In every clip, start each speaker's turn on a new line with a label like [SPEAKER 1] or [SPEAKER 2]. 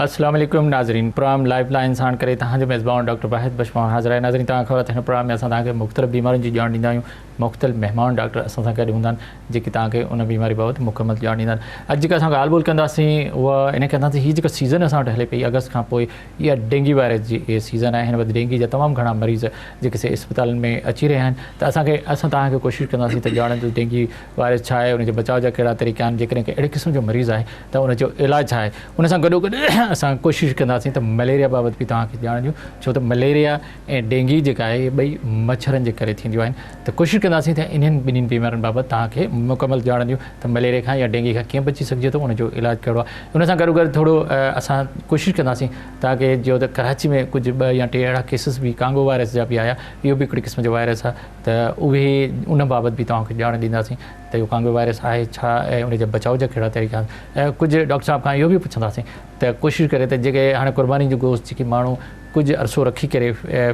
[SPEAKER 1] السلام عليڪم ناظرين پروگرام لائف لائن ساڻ ڪري توهان جو ميزبان ڊاڪٽر واحد بشمان حاضر آهي. ناظرين توهان کي خبر آهي ته هن پروگرام ۾ اسان توهان کي مختلف بيمارين جي ڄاڻ ڏيندا آهيون. مختلف مهمان ڊاڪٽر اسان سان گڏ هوندا آهن جيڪي توهان کي ان بيماري بابت مڪمل ڄاڻ ڏيندا آهن. اڄ جيڪا اسان ڳالهه ٻولهه ڪنداسين اها ان ڪنداسين هي جيڪا سيزن اسان وٽ هلي پئي اگست کان پوء اها ڊينگي وائرس جي سيزن آهي. هن وقت ڊينگي جا تمام گهڻا مريض جيڪي سي اسپتالن ۾ اچي رهيا آهن ته اسان کي اسان توهان کي ڪوشش ڪنداسين ته ڄاڻ جو ڊينگي وائرس ڇا آهي ان جي بچاء جا ڪهڙا طريقا آهن جيڪڏهن ڪنهن اهڙي قسم جو مريض آهي ته ان جو علاج ڇا آهي ان سان گڏو گڏ اسان ڪوشش ڪنداسين ته مليريا بابت به توهان کي ڄاڻ ڏيون ڇو ته مليريا ۽ ڊينگي جيڪا آهي اهي ٻئي مڇرن جي ڪري ٿينديون آهن ته ڪوشش ڪنداسين ته انهن ٻنهين بيمارين بابت توهان کي مڪمل ڄاڻ ڏيون ته مليريا کان يا ڊينگي کان ڪيئن بچي سگهجي ٿو ان جو علاج ڪهڙو آهي ان سان گڏو گڏ ٿورو اسان ڪوشش ڪنداسين توهان کي جو ته ڪراچي ۾ ڪجهه ٻه يا ٽي اهڙا ڪيسز به ڪانگو وائرس جا به آيا اهو به هڪڙي قسم جو وائرس آهي ته اهي ان بابت به توهان کي ڄاڻ ڏينداسين ته اهو ڪانگو وائرس آهي ڇا ۽ ان جي بچاء جا ڪهڙا طريقا آهن ۽ ڪجهه ڊاڪٽر صاحب کان اهو به پڇنداسين ته ڪوشش ڪري ته جيڪي هاڻي قرباني جو گوشت جيڪي ماڻهو ڪجهه عرصو رکي ڪري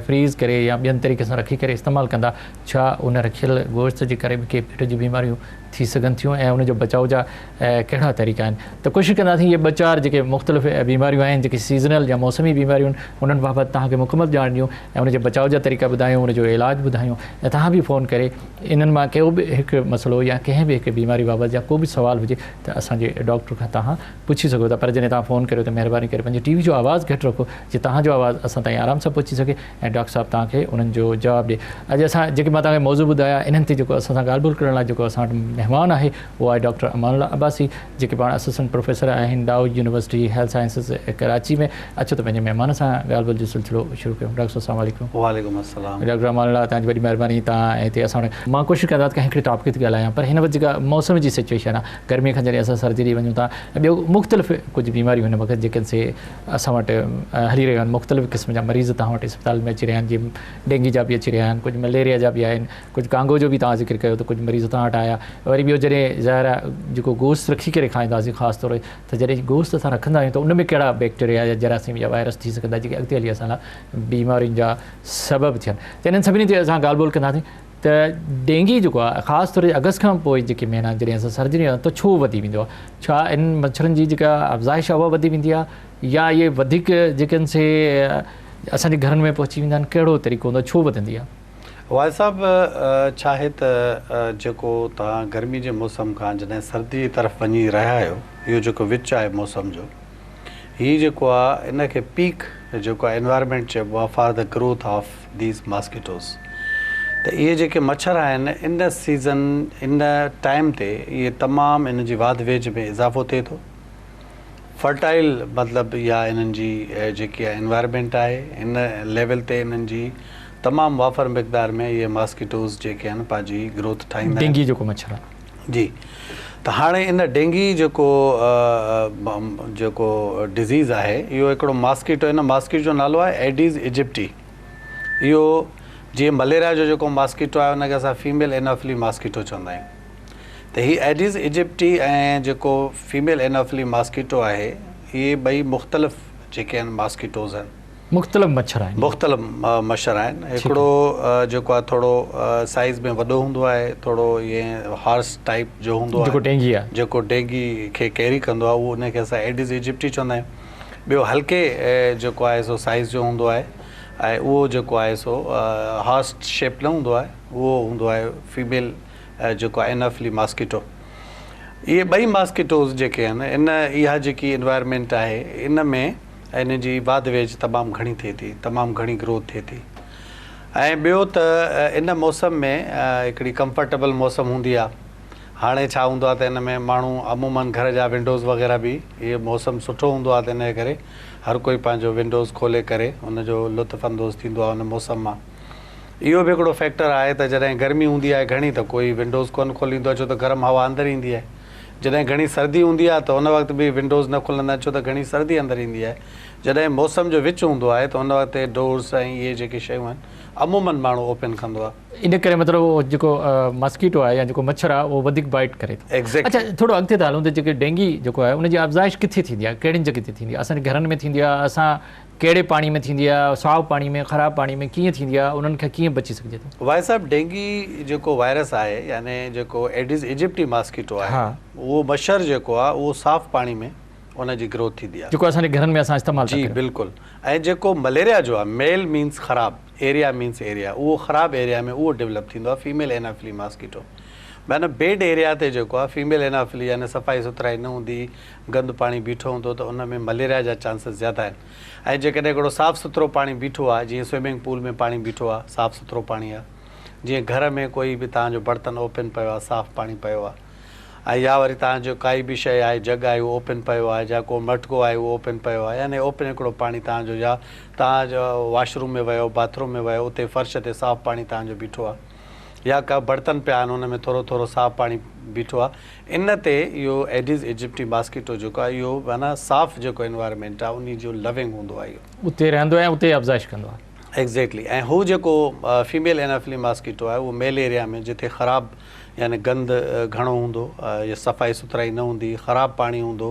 [SPEAKER 1] فريز ڪري يا ٻين طريقي سان رکي ڪري استعمال ڪندا ڇا ان رکيل گوشت جي ڪري به ڪي پيٽ جون بيماريون ٿي سگهن ٿيون ۽ ان جو بچاء جا ڪهڙا طريقا آهن ته ڪوشش ڪنداسين اهي ٻه چار جيڪي مختلف بيماريون آهن جيڪي سيزنل يا موسمي بيماريون آهن انهن بابت توهان کي مڪمل ڄاڻ ڏيون ۽ ان جي بچاء جا طريقا ٻڌايون ان جو علاج ٻڌايون ۽ توهان به فون ڪري انهن مان ڪو به هڪ مسئلو يا ڪنهن به هڪ بيماري بابت يا ڪو به سوال هجي ته اسان جي ڊاڪٽر کان توهان پڇي سگهو ٿا پر جڏهن توهان فون ڪريو ته مهرباني ڪري پنهنجي ٽي وي جو آواز گهٽ رکو جي توهان جو آواز اسان تائين آرام سان پهچي سگهي ۽ ڊاڪٽر صاحب توهان کي انهن جو جواب ڏي. اڄ اسان جيڪي مان توهان کي موضوع ٻڌايا انهن تي جيڪو اسان سان ڳالهه ٻولهه ڪرڻ لاء جيڪو اسان وٽ مهمان آهي اهو آهي ڊاڪٽر امان الله عباسي جيڪي پاڻ اسسٽنٽ پروفيسر آهن Dow university health sciences Karachi ۾. اچو ته پنهنجي مهمان سان ڳالهه ٻولهه جو سلسلو شروع ڪيون. ڊاڪٽر صاحب السلام عليڪم.
[SPEAKER 2] وعليڪم السلام.
[SPEAKER 1] ڊاڪٽر امان الله توهان جي وڏي مهرباني توهان هتي اسان وٽ. مان ڪوشش ڪندو آهيان ته ڪنهن هڪڙي ٽاپڪ تي ڳالهايان پر هن وقت جيڪا موسم جي سچويشن آهي گرمي کان جڏهن اسان سردي ڏي وڃون ٿا ۽ ٻيو مختلف ڪجهه بيماريون هن وقت جيڪي سي اسان وٽ هلي رهيون آهن مختلف قسم جا مريض توهان وٽ اسپتال ۾ اچي رهيا آهن جيئن ڊينگي جا به اچي رهيا آهن ڪجهه مليريا جا به آهن ڪجهه ڪانگو جو به توهان ذڪر ڪيو ته ڪجهه مريض توهان وٽ آيا وري ٻيو جڏهن ظاهر آهي جيڪو گوشت رکي ڪري کائينداسين خاص طور ته جڏهن گوشت اسان رکندا آهيون ته ان ۾ ڪهڙا بيڪٽيريا يا جراثيم يا وائرس ٿي سگهندا جيڪي اڳتي هلي اسان لاء بيمارين جا سبب ٿين ته انهن سڀني تي اسان ڳالهه ٻولهه ڪنداسين ته ڊينگي جيڪو آهي خاص طور اگست کان پوء جيڪي مهينا جڏهن اسان سردين جا ته ڇو وڌي ويندو آهي ڇا ان مڇرن جي جيڪا افزائش آهي اها وڌي ويندي آهي يا اهي وڌيڪ جيڪي آهن سي اسان جي گهرن ۾ پهچي ويندا آهن ڪهڙو طريقو هوندو آهي ڇو وڌندي آهي.
[SPEAKER 2] واعظ صاحب ڇا آهي ته جيڪو توهان گرمي جي موسم کان جڏهن سردي جي طرف وڃي رهيا آهيو اهو جيڪو وچ آهي موسم جو هي جيڪو آ ان کي پيڪ جيڪو آ انوائرمينٽ چئبو آ for the growth of these mosquitoes ته اهي جيڪي مڇر آهن ان سيزن ان ٽائيم تي اهي تمام ان جي واڌ ويجهه ۾ اضافو ٿئي ٿو فرٽائل مطلب يا انهن جي جيڪي انوائرمينٽ آهي ان ليول تي انهن جي تمام وافر مقدار ۾ اهي ماسڪيٽوز جيڪي آهن پنهنجي گروٿ ٺاهيندا آهن.
[SPEAKER 1] ڊينگي جيڪو مڇر آ.
[SPEAKER 2] جي ته هاڻي ان ڊينگي جيڪو جيڪو ڊزيز آهي اهو هڪڙو ماسڪيٽو ان ماسڪيٽو جو نالو آهي ايڊيز ايجپٽي اهو جيئن مليريا جو جيڪو ماسڪيٽو آهي ان کي اسان فيميل اينوفلي ماسڪيٽو چوندا آهيون ته هي ايڊيز ايجپٽي ۽ جيڪو فيميل اينوفلي ماسڪيٽو آهي اهي ٻئي مختلف جيڪي آهن ماسڪيٽوز آهن.
[SPEAKER 1] مختلف مڇر آهن.
[SPEAKER 2] مختلف مڇر آهن. هڪڙو جيڪو آهي ٿورو سائيز ۾ وڏو هوندو آهي ٿورو ائين هارس ٽائيپ جو هوندو آهي.
[SPEAKER 1] جيڪو ڊينگي آهي.
[SPEAKER 2] جيڪو ڊينگي کي ڪيري ڪندو آهي اهو ان کي اسان ايڊيز ايجپٽي چوندا آهيون. ٻيو هلڪي جيڪو آهي سو سائيز جو هوندو آهي ۽ اهو جيڪو آهي سو هارس شيپ نه هوندو آهي اهو هوندو آهي فيميل جيڪو آهي اينافلي ماسڪيٽو. اهي ٻئي ماسڪيٽوز جيڪي آهن ان اها جيڪي انوائرمينٽ آهي ان ۾ ان جي واڌ ويجهه تمام گهڻي ٿئي ٿي، تمام گهڻي گروٿ ٿئي ٿي ۽ ٻيو ته ان موسم ۾ هڪڙي ڪمفرٽيبل موسم هوندي آهي. هاڻي ڇا هوندو آهي ته ان ۾ ماڻهو عموماً گهر جا ونڊوز وغيره به هي موسم سٺو هوندو آهي ته ان جي ڪري هر ڪوئي پنهنجو ونڊوز کولي ڪري ان جو لطف اندوز ٿيندو آهي ان موسم مان. اهو به هڪڙو فيڪٽر آهي ته جڏهن گرمي هوندي آهي گهڻي ته ڪوئي ونڊوز ڪونه کوليندو آهي ڇو ته گرم هوا اندر ايندي آهي. جڏهن گهڻي سردي هوندي آهي ته ان وقت به ونڊوز نه کلندا آهن ڇو ته گهڻي سردي اندر ايندي آهي. جڏهن موسم جو وچ هوندو آهي ته ان وقت اهي ڊورز ۽ اهي جيڪي شيون آهن عموماً ماڻهو اوپن ڪندو آهي.
[SPEAKER 1] ان ڪري مطلب اهو جيڪو ماسڪيٽو آهي يا جيڪو مڇر آهي اهو وڌيڪ بائيٽ ڪري ٿو.
[SPEAKER 2] Exactly.
[SPEAKER 1] اڇا ٿورو اڳتي ٿا هلون ته جيڪي ڊينگي جيڪو آهي ان جي افزائش ڪٿي ٿيندي آهي ڪهڙين جڳهين تي ٿيندي آهي اسان جي گهرن ۾ ٿيندي آهي اسان ڪهڙي پاڻي ۾ ٿيندي آهي، صاف پاڻي ۾ خراب پاڻي ۾ ڪيئن ٿيندي آهي، انهن کان ڪيئن بچي سگهجي ٿو؟
[SPEAKER 2] وائي صاحب ڊينگي جيڪو وائرس آهي يعني جيڪو ايڊيز ايجپٽي ماسڪيٽو آهي اهو مڇر جيڪو آهي اهو صاف پاڻي ۾ ان جي گروٿ ٿيندي آهي.
[SPEAKER 1] جيڪو اسان جي گهرن ۾ اسان استعمال ٿا
[SPEAKER 2] جي
[SPEAKER 1] ڪريون.
[SPEAKER 2] بلڪل ۽ جيڪو مليريا جو آهي ميل مينس خراب ايريا مينس ايريا اهو خراب ايريا ۾ اهو ڊولپ ٿيندو آهي فيميل اينافلي ماسڪيٽو معنيٰ بيڊ ايريا تي جيڪو آهي فيميل اينافلي يعني صفائي سٿرائي نه هوندي گند پاڻي بيٺو هوندو ته ان ۾ مليريا جا چانسز زياده آهن ۽ جيڪڏهن هڪڙو صاف سٿرو پاڻي بيٺو آهي جيئن سوئمنگ پول ۾ پاڻي بيٺو آهي صاف سٿرو پاڻي آهي جيئن گهر ۾ ڪوئي به توهان جو برتن اوپن پيو آهي صاف پاڻي پيو آهي ۽ يا وري توهان جو ڪائي به شيء آهي جڳ آهي اهو اوپن پيو آهي يا ڪو مٽڪو آهي اهو اوپن پيو آهي يعني اوپن هڪڙو پاڻي توهان جو يا توهان جو واش روم ۾ ويو باٿ روم ۾ ويو اتي فرش تي صاف پاڻي توهان جو بيٺو آهي يا ڪا برتن پيا آهن ان ۾ ٿورو ٿورو صاف پاڻي بيٺو آهي ان تي اهو ايڊيز ايجپٽي ماسڪيٽو جيڪو آهي اهو معنيٰ صاف جيڪو انوائرمينٽ آهي انهي جو لونگ هوندو آهي اهو.
[SPEAKER 1] اتي رهندو ۽ اتي افزائش ڪندو آهي.
[SPEAKER 2] ايگزيڪٽلي ۽ هو جيڪو فيميل اينافلي ماسڪيٽو آهي اهو ميل ايريا ۾ جتي خراب يعني گند گهڻو هوندو يا صفائي سٿرائي نه هوندي خراب پاڻي هوندو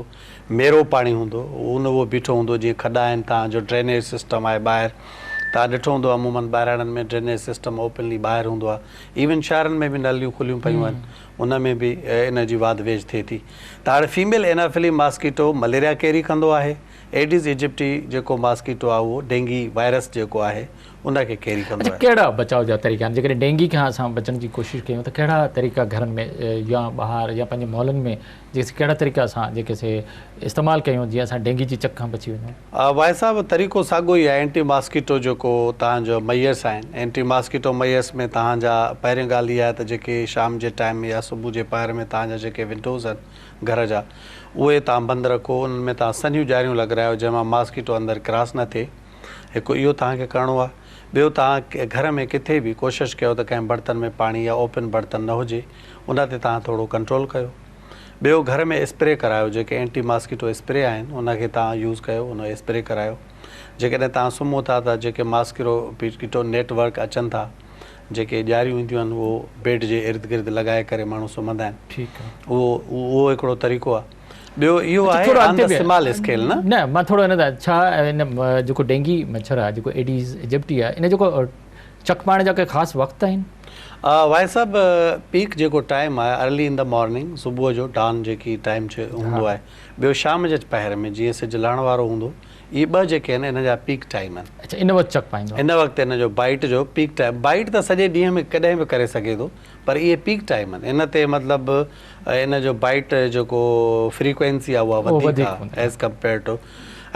[SPEAKER 2] ميرو پاڻي هوندو ان اهو بيٺو هوندو جيئن کڏا آهن تان جو ڊرينيج سسٽم آهي ٻاهر تان ڏٺو هوندو عمومن ٻاهراڻن ۾ ڊرينيج سسٽم اوپنلي ٻاهر هوندو آهي ايون شهرن ۾ به نليون کليون پيون آهن ان ۾ به ان جي واڌ ويجهه ٿئي ٿي ته هاڻي فيميل اينافلي ماسڪيٽو مليريا ڪيري ڪندو آهي ايڊيز ايجپٽي جيڪو ماسڪيٽو آهي اهو ڊينگي وائرس جيڪو آهي ان کي ڪيري ڪندو
[SPEAKER 1] اڇا
[SPEAKER 2] آهي.
[SPEAKER 1] ڪهڙا بچاء جا طريقا آهن جيڪڏهن ڊينگي کان اسان بچڻ جي ڪوشش ڪيون ته ڪهڙا طريقا گهرن ۾ يا ٻاهر يا پنهنجي محلن ۾ جيڪي ڪهڙا طريقا اسان جيڪي سي استعمال ڪيون جيئن اسان ڊينگي جي چڪ کان بچي وڃون.
[SPEAKER 2] واحد صاحب طريقو ساڳيو ئي آهي اينٽي ماسڪيٽو جيڪو توهان جو ميئرس آهن اينٽي ماسڪيٽو ميئرس ۾ توهان جا پهرين ڳالهه اها آهي ته جيڪي شام جي ٽائيم يا صبح جي پهر ۾ توهان جا جيڪي ونڊوز آهن گهر جا اهي توهان بند رکو انهن ۾ توهان سنهيون ڄاريون لڳرايو جنهن مان ماسڪيٽو اندر ڪراس نه ٿئي هڪ اهو توهان کي ڪرڻو آهي ٻيو توهان گهر ۾ ڪٿي به ڪوشش ڪيو ته ڪنهن برتن ۾ پاڻي يا اوپن برتن نه هجي ان تي توهان ٿورو ڪنٽرول ڪيو ٻيو گهر ۾ اسپري ڪرايو جيڪي اينٽي ماسڪيٽو اسپري آهن ان کي توهان يوز ڪيو ان اسپري ڪرايو جيڪڏهن توهان سمهو ٿا ته جيڪي ماسڪيرو پيٽو نيٽ ورڪ اچن ٿا جيڪي ڄاريون اينديون آهن اهو بيڊ جي ارد گرد لڳائي ڪري ماڻهو سمهندا آهن
[SPEAKER 1] ٺيڪ آهي
[SPEAKER 2] اهو اهو هڪڙو طريقو آهي ٻيو اهو
[SPEAKER 1] اڇا
[SPEAKER 2] آهي
[SPEAKER 1] ٿورو
[SPEAKER 2] آن
[SPEAKER 1] اڳتي
[SPEAKER 2] دا
[SPEAKER 1] به
[SPEAKER 2] سمال اسڪيل نه
[SPEAKER 1] نه مان ٿورو ان ڇا ان جيڪو ڊينگي مڇر آهي جيڪو ايڊيز ايجپٽي آهي ان جيڪو چڪ پائڻ جا ڪي خاص وقت آهن؟
[SPEAKER 2] واحد صاحب پيڪ جيڪو ٽائيم آهي ارلي ان دا مارننگ صبح جو ڊان جيڪي ٽائيم هوندو آهي ٻيو شام جي پهر ۾ جيئن سج لهڻ وارو هوندو اهي ٻه جيڪي آهن ان جا پيڪ ٽائيم آهن.
[SPEAKER 1] اڇا ان وقت چڪ پائيندو آهي.
[SPEAKER 2] ان وقت ان جو بائيٽ جو پيڪ ٽائيم، بائيٽ ته سڄي ڏينهن ۾ ڪڏهن به ڪري سگهي ٿو پر اهي پيڪ ٽائيم آهن ان تي مطلب ان جو بائيٽ جيڪو فريڪوئنسي آهي اها وڌيڪ آهي ايز ڪمپيئر ٽو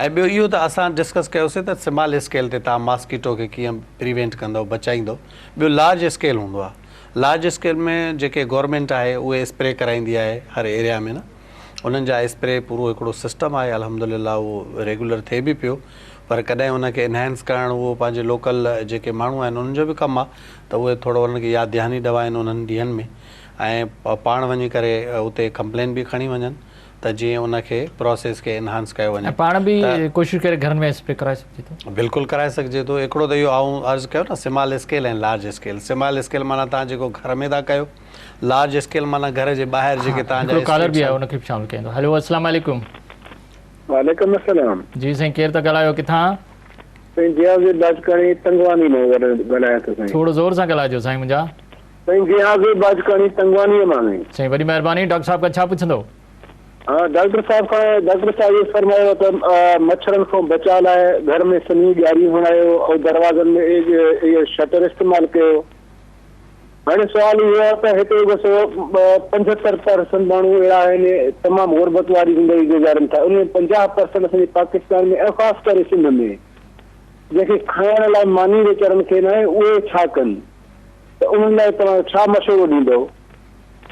[SPEAKER 2] ۽ ٻيو اهو ته اسان ڊسڪس ڪيوسي ته سمال اسڪيل تي توهان ماسڪيٽو کي ڪيئن پريوينٽ ڪندو بچائيندو ٻيو لارج اسڪيل هوندو آهي لارج اسڪيل ۾ جيڪي گورنمينٽ آهي اهي اسپري ڪرائيندي آهي هر ايريا ۾ نه انهن جا اسپري پورو هڪڙو سسٽم آهي الحمدلله اهو ريگيولر ٿئي به پيو پر ڪڏهن ان کي انهينس ڪرڻ اهو پنهنجي لوڪل جيڪي ماڻهو آهن انهن جو به ڪم آهي ته اهي ٿورو انهن کي ياد دهاني ڏوائن انهن ڏينهن ۾ ۽ پاڻ وڃي ڪري اتي ڪمپلين به کڻي وڃن ته جيئن ان کي پراسيس کي انهانس ڪيو وڃي
[SPEAKER 1] ۽ پاڻ به ڪوشش ڪري گهرن ۾ اسپري ڪرائي سگهجي ٿو.
[SPEAKER 2] بلڪل ڪرائي سگهجي ٿو هڪڙو ته اهو آئون عرض ڪيو نه small scale ۽ large scale small scale معنيٰ توهان جيڪو گهر ۾ ٿا ڪيو لارج اسڪيل معنيٰ گهر جي ٻاهر جيڪي توهان جا
[SPEAKER 1] هڪڙو ڪالر به
[SPEAKER 2] اسٽريٽس
[SPEAKER 1] آهي
[SPEAKER 2] آهن.
[SPEAKER 1] ان کي به شامل ڪيان ٿو هيلو السلام عليڪم.
[SPEAKER 3] وعليڪم السلام.
[SPEAKER 1] جي سائين ڪير ٿا ڳالهايو ڪٿان.
[SPEAKER 3] سائين جهازي باجڪاڻي تنگواني مان ڳالهايان ٿو سائين.
[SPEAKER 1] ٿورو زور سان ڳالهائجو سائين منهنجا.
[SPEAKER 3] سائين جهازي باجڪاڻي تنگواني مان سائين.
[SPEAKER 1] سائين وڏي مهرباني ڊاڪٽر صاحب کان ڇا پڇندو.
[SPEAKER 3] ها ڊاڪٽر صاحب کان ڊاڪٽر صاحب اهو فرمايو ته مڇرن کان بچاء لاء گهر ۾ سنهيون ڄاريون هڻايو ۽ دروازن ۾ اهو شٽر استعمال ڪيو. هاڻي سوال اهو آهي ته هتي بس 75 پرسنٽ ماڻهو اهڙا آهن تمام غربت واري زندگي گذارين ٿا انهن ۾ 50 پرسنٽ اسان جي پاڪستان ۾ ۽ خاص ڪري سنڌ ۾ جنهن کي کائڻ لاء ماني ويچارن کي ناهي اهي ڇا ڪن ته انهن لاء توهان ڇا مشورو ڏيندو.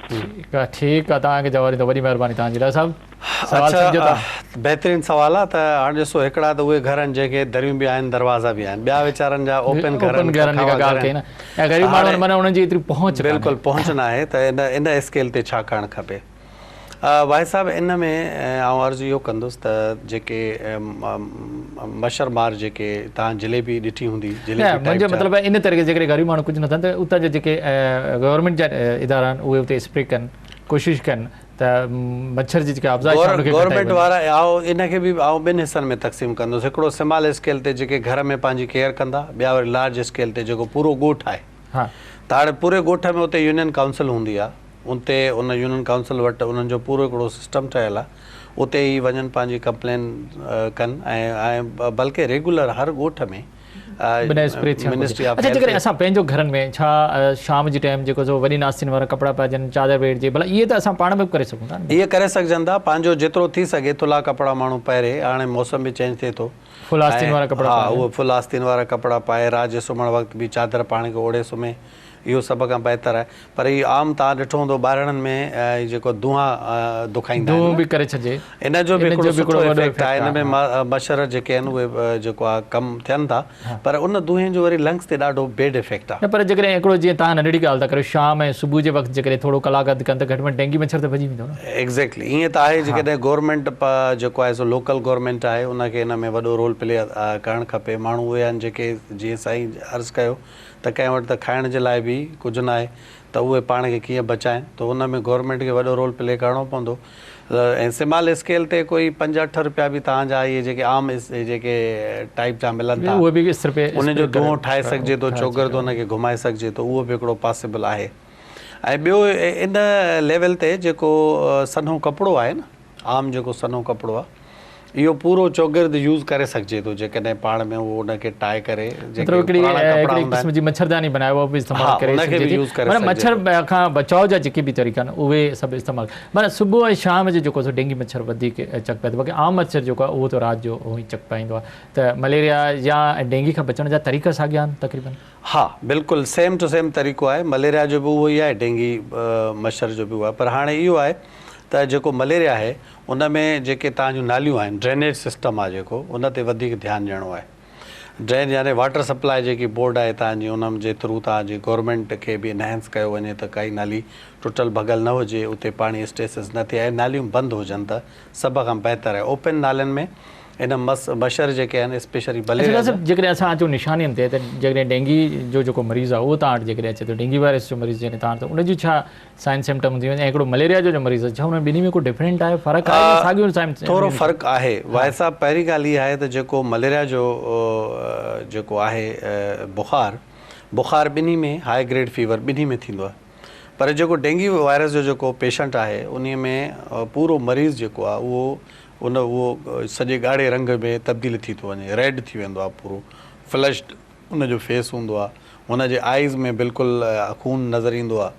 [SPEAKER 1] ٺيڪ آ ٺيڪ آ توهان کي جواب ڏيندو وڏي مهرباني توهان جي ڊاڪٽر صاحب سوال سمجهو
[SPEAKER 2] اڇا بهترين سوال آ ته هاڻ ڏسو هڪڙا ته اهي گهر آهن جنهن کي دريون به آهن دروازا به آهن ٻيا ويچارن جا اوپن گهر آهن
[SPEAKER 1] اوپن گهرن جيڪا ڳالهه ڪئي نه ۽ غريب ماڻهو معنيٰ انهن جي ايتري پهچ ڪانهي
[SPEAKER 2] بلڪل پهچ ناهي ته ان ان اسڪيل تي ڇا ڪرڻ کپي واحد صاحب ان ۾ آئون عرض اهو ڪندس ته جيڪي مڇر مار جيڪي توهان جليبي ڏٺي هوندي
[SPEAKER 1] جليبي ٽائيپ منهنجو مطلب آهي ان طريقي جيڪڏهن غريب ماڻهو ڪجهه نٿا ته اتان جا جيڪي گورنمينٽ جا ادارا آهن اهي اتي اسپري ڪن ڪوشش ڪن ته مڇر جي جيڪا افزائش آهي ان کي گهٽائي
[SPEAKER 2] گورنمينٽ وارا آئون ان کي به آئون ٻن حصن ۾ تقسيم ڪندس هڪڙو سمال اسڪيل تي جيڪي گهر ۾ پنهنجي ڪيئر ڪندا ٻيا وري لارج اسڪيل تي جيڪو پورو ڳوٺ آهي ته هاڻي پوري ڳوٺ ۾ اتي يونين ڪائونسل هوندي آهي اتي ان يونين ڪائونسل وٽ انهن جو پورو هڪڙو سسٽم ٺهيل آهي اتي ئي وڃن پنهنجي ڪمپلين ڪن ۽ بلڪه ريگولر هر ڳوٺ ۾
[SPEAKER 1] بنا اسپري ٿيڻ گهرجي. اڇا جيڪڏهن اسان پنهنجو گهرن ۾ ڇا شام جي ٽائيم جيڪو سو وڏين آستين وارا ڪپڙا پائجن چادر ويڙهجي ڀلا اهي ته اسان پاڻ به ڪري سگهون ٿا نه.
[SPEAKER 2] اهي ڪري سگهجن ٿا پنهنجو جيترو ٿي سگهي ٿلها ڪپڙا ماڻهو پهري هاڻي موسم به چينج ٿئي ٿو
[SPEAKER 1] فل آستين وارا ڪپڙا
[SPEAKER 2] ها اهي فل آستين وارا ڪپڙا پائي رات جي سمهڻ وقت به چادر پاڻ کي اوڙهي سمهي اهو سڀ کان بهتر آهي پر هي عام توهان ڏٺو هوندو ٻارڙن ۾ جيڪو دونهان دکائيندا آهن
[SPEAKER 1] دونهون به ڪري ڇڏجي
[SPEAKER 2] ان جو به هڪڙو سٺو افيڪٽ آهي ان ۾ مڇر جيڪي آهن اهي جيڪو آهي ڪم ٿين ٿا پر ان دونهين جو وري لنگس تي ڏاڍو بيڊ افيڪٽ آهي.
[SPEAKER 1] نه پر جيڪڏهن هڪڙو جيئن توهان ننڍڙي ڳالهه ٿا ڪريو شام ۽ صبح جي وقت جيڪڏهن ٿورو ڪلاڪ اڌ ڪن ته گهٽ ۾ گهٽ ڊينگي مڇر ته ڀڄي ويندو نه.
[SPEAKER 2] ايگزيڪٽلي ائين ته آهي جيڪڏهن گورنمينٽ جيڪو آهي سو لوڪل گورنمينٽ آهي ان کي ان ۾ وڏو رول پلي ڪرڻ کپي ماڻهو اهي آهن جيڪي جيئن سائين عرض ڪيو ته ڪنهن وٽ ته کائڻ جي لاء به ڪجهه ناهي ته اهي پاڻ کي ڪيئن بچائين ته ان ۾ گورنمينٽ کي وڏو رول پلي ڪرڻو پوندو ۽ سمال اسڪيل تي ڪوئي پنج اٺ روپيا به توهان جا اهي جيڪي عام جيڪي ٽائيپ جا ملن ٿا ان جو دونهون ٺاهي سگهجي ٿو چوگرد ان کي گهمائي سگهجي ٿو اهو به هڪڙو پاسيبل آهي ۽ ٻيو ان ليول تي جيڪو سنهو ڪپڙو آهي نه عام جيڪو سنهو ڪپڙو آهي اهو پورو چوگرد يوز ڪري سگهجي ٿو جيڪڏهن پاڻ ۾ اهو ان کي ٽائي ڪري
[SPEAKER 1] مطلب هڪڙي هڪڙي قسم جي مڇرداني بنائي اهو به استعمال ڪري سگهجي ٿي معنيٰ مڇر کان بچاء جا جيڪي به طريقا آهن اهي سڀ استعمال معنيٰ صبح ۽ شام جو جيڪو سو ڊينگي مڇر وڌيڪ چڪ پائي ٿو باقي عام مڇر جيڪو آهي اهو ته رات جو اهو ئي چڪ پائيندو آهي ته مليريا يا ڊينگي کان بچڻ جا طريقا ساڳيا آهن تقريبن.
[SPEAKER 2] ها بلڪل سيم ٽو سيم طريقو آهي مليريا جو به اهو ئي آهي ڊينگي مڇر جو به اهو آهي پر هاڻي اهو آهي ته جيڪو مليريا آهي ان ۾ جيڪي توهان جون ناليون آهن ڊرينيج سسٽم آهي جيڪو ان تي وڌيڪ ڌيان ڏيڻو آهي ڊرين يعني واٽر سپلاء جيڪي بورڊ آهي توهان جي ان جي ٿرو توهان جي گورنمينٽ کي به انهينس ڪيو وڃي ته ڪائي نالي ٽٽل ڀڳل نه هجي اتي پاڻي اسٽيسس نه ٿئي ۽ ناليون بند هجن ته سڀ کان بهتر آهي اوپن نالين ۾ ان مس مڇر جيڪي آهن اسپيشلي
[SPEAKER 1] اڇا
[SPEAKER 2] مليريا
[SPEAKER 1] ڊاڪٽر
[SPEAKER 2] جا.
[SPEAKER 1] صاحب جيڪڏهن اسان اچون نشانين تي ته جيڪڏهن ڊينگي جو جيڪو مريض آهي اهو توهان وٽ جيڪڏهن اچي ٿو ڊينگي وائرس جو مريض جيڪڏهن توهان وٽ ته ان جون ڇا سائن سمپٽم هونديون آهن ۽ هڪڙو مليريا جو جو مريض آهي ڇا انهن ٻنهي ۾ ڪو ڊفرنٽ آهي فرق آهي يا ساڳيون سائن
[SPEAKER 2] ٿورو فرق آهي واحد صاحب پهرين ڳالهه اها آهي ته جيڪو مليريا جو جيڪو آهي بخار بخار ٻنهي ۾ هاء گريڊ فيور ٻنهي ۾ ٿيندو آهي پر جيڪو ڊينگي وائرس جو جيڪو پيشنٽ آهي انهي ۾ پورو مريض جيڪو آهي اهو ان اهو سڄي ڳاڙهي رنگ ۾ تبديل ٿي ٿو وڃي ريڊ ٿي ويندو آهي پورو فلشڊ ان جو فيس هوندو آ هن جي آئيز ۾ بلڪل خون نظر ايندو آ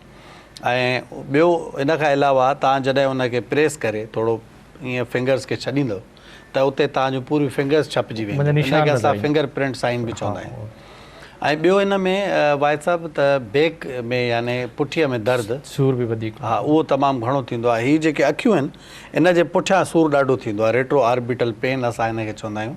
[SPEAKER 2] ۽ ٻيو ان کان علاوه توهان جڏهن ان کي پريس ڪري ٿورو ائين فنگرز کي ڇڏيندو ته اتي توهان جون پوريون فنگرز ڇپجي وينديون ان کي اسان فنگر پرنٽ سائن به چوندا آهيون ۽ ٻيو ان ۾ واحد صاحب ته بيڪ ۾ يعني پٺيء ۾ درد
[SPEAKER 1] سور به وڌيڪ
[SPEAKER 2] ها اهو تمام گهڻو ٿيندو آهي هي جيڪي اکيون آهن ان جي پٺيان سور ڏاڍو ٿيندو آهي ريٽرو آربيٽل پين اسان ان کي چوندا آهيون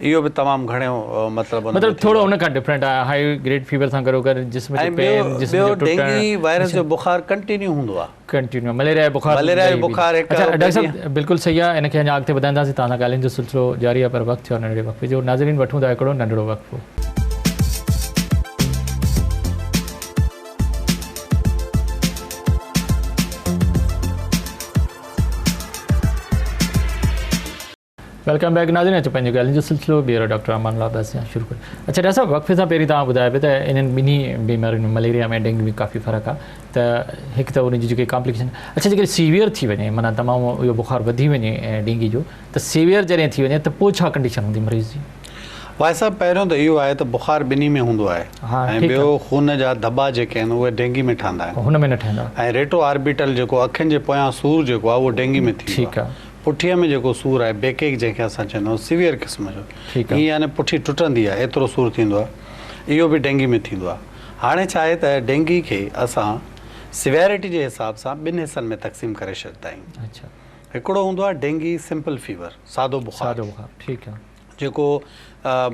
[SPEAKER 2] اهو به تمام گهڻو مطلب ان ۾
[SPEAKER 1] مطلب ٿورو
[SPEAKER 2] ٿيندو
[SPEAKER 1] ان کان ڊفرنٽ آهي هائي گريڊ فيور سان گڏو گڏ جسم
[SPEAKER 2] ۽
[SPEAKER 1] جو
[SPEAKER 2] ٻيو
[SPEAKER 1] پين جسم
[SPEAKER 2] ٻيو
[SPEAKER 1] جو ٽٽڻ
[SPEAKER 2] ڊينگي وائرس جو بخار ڪنٽينيو هوندو آهي.
[SPEAKER 1] ڪنٽينيو مليريا جو بخار
[SPEAKER 2] مليريا
[SPEAKER 1] لهي
[SPEAKER 2] جو
[SPEAKER 1] ويندو
[SPEAKER 2] بخار هڪ
[SPEAKER 1] اڇا
[SPEAKER 2] ٻه
[SPEAKER 1] ڊاڪٽر صاحب
[SPEAKER 2] ڏينهن.
[SPEAKER 1] بلڪل صحيح آهي ان کي اڃا اڳتي وڌائينداسين توهان سان ڳالهين جو سلسلو جاري آهي پر وقت ٿيو آهي ننڍڙي وقفي جو ناظرين وٺون ٿا هڪڙو ننڍڙو وقفو. Welcome back ناظرين اچو پنهنجي ڳالهين جو سلسلو ٻيهر ڊاڪٽر امان الله عباسي سان شروع ڪريون اڇا ڊاڪٽر صاحب وقفي سان پهرين توهان ٻڌايو پئي ته انهن ٻنهي بيمارين ۾ مليريا ۾ ڊينگي ۾ ڪافي فرق آهي ته هڪ ته ان جي جيڪي ڪامپليڪيشن اڇا جيڪڏهن سيويئر ٿي وڃي معنيٰ تمام اهو بخار وڌي وڃي ڊينگي جو ته سيويئر جڏهن ٿي وڃي ته پوء ڇا ڪنڊيشن هوندي مريض جي؟
[SPEAKER 2] واحد صاحب پهريون ته اهو آهي ته بخار ٻنهي ۾ هوندو آهي ۽ ٻيو خون جا ڌٻا جيڪي آهن اهي ڊينگي ۾ ٺهندا آهن
[SPEAKER 1] هن ۾ نه ٺهندا
[SPEAKER 2] ۽ ريٽو آربيٽل جيڪو اکين جي پويان سور جيڪو آهي اهو ڊينگي ۾ ٿيندو آهي پٺيء ۾ جيڪو سور آهي بيڪ ايڪ جنهن کي اسان چوندا آهيون سيويئر قسم جو ائين يعني پٺي ٽٽندي آهي ايترو سور ٿيندو آهي اهو به ڊينگي ۾ ٿيندو آهي هاڻي ڇا آهي ته ڊينگي کي اسان سيويرٽي جي حساب سان ٻن حصن ۾ تقسيم ڪري ڇڏندا آهيون هڪڙو هوندو آهي ڊينگي سمپل فيور سادو بخار جيڪو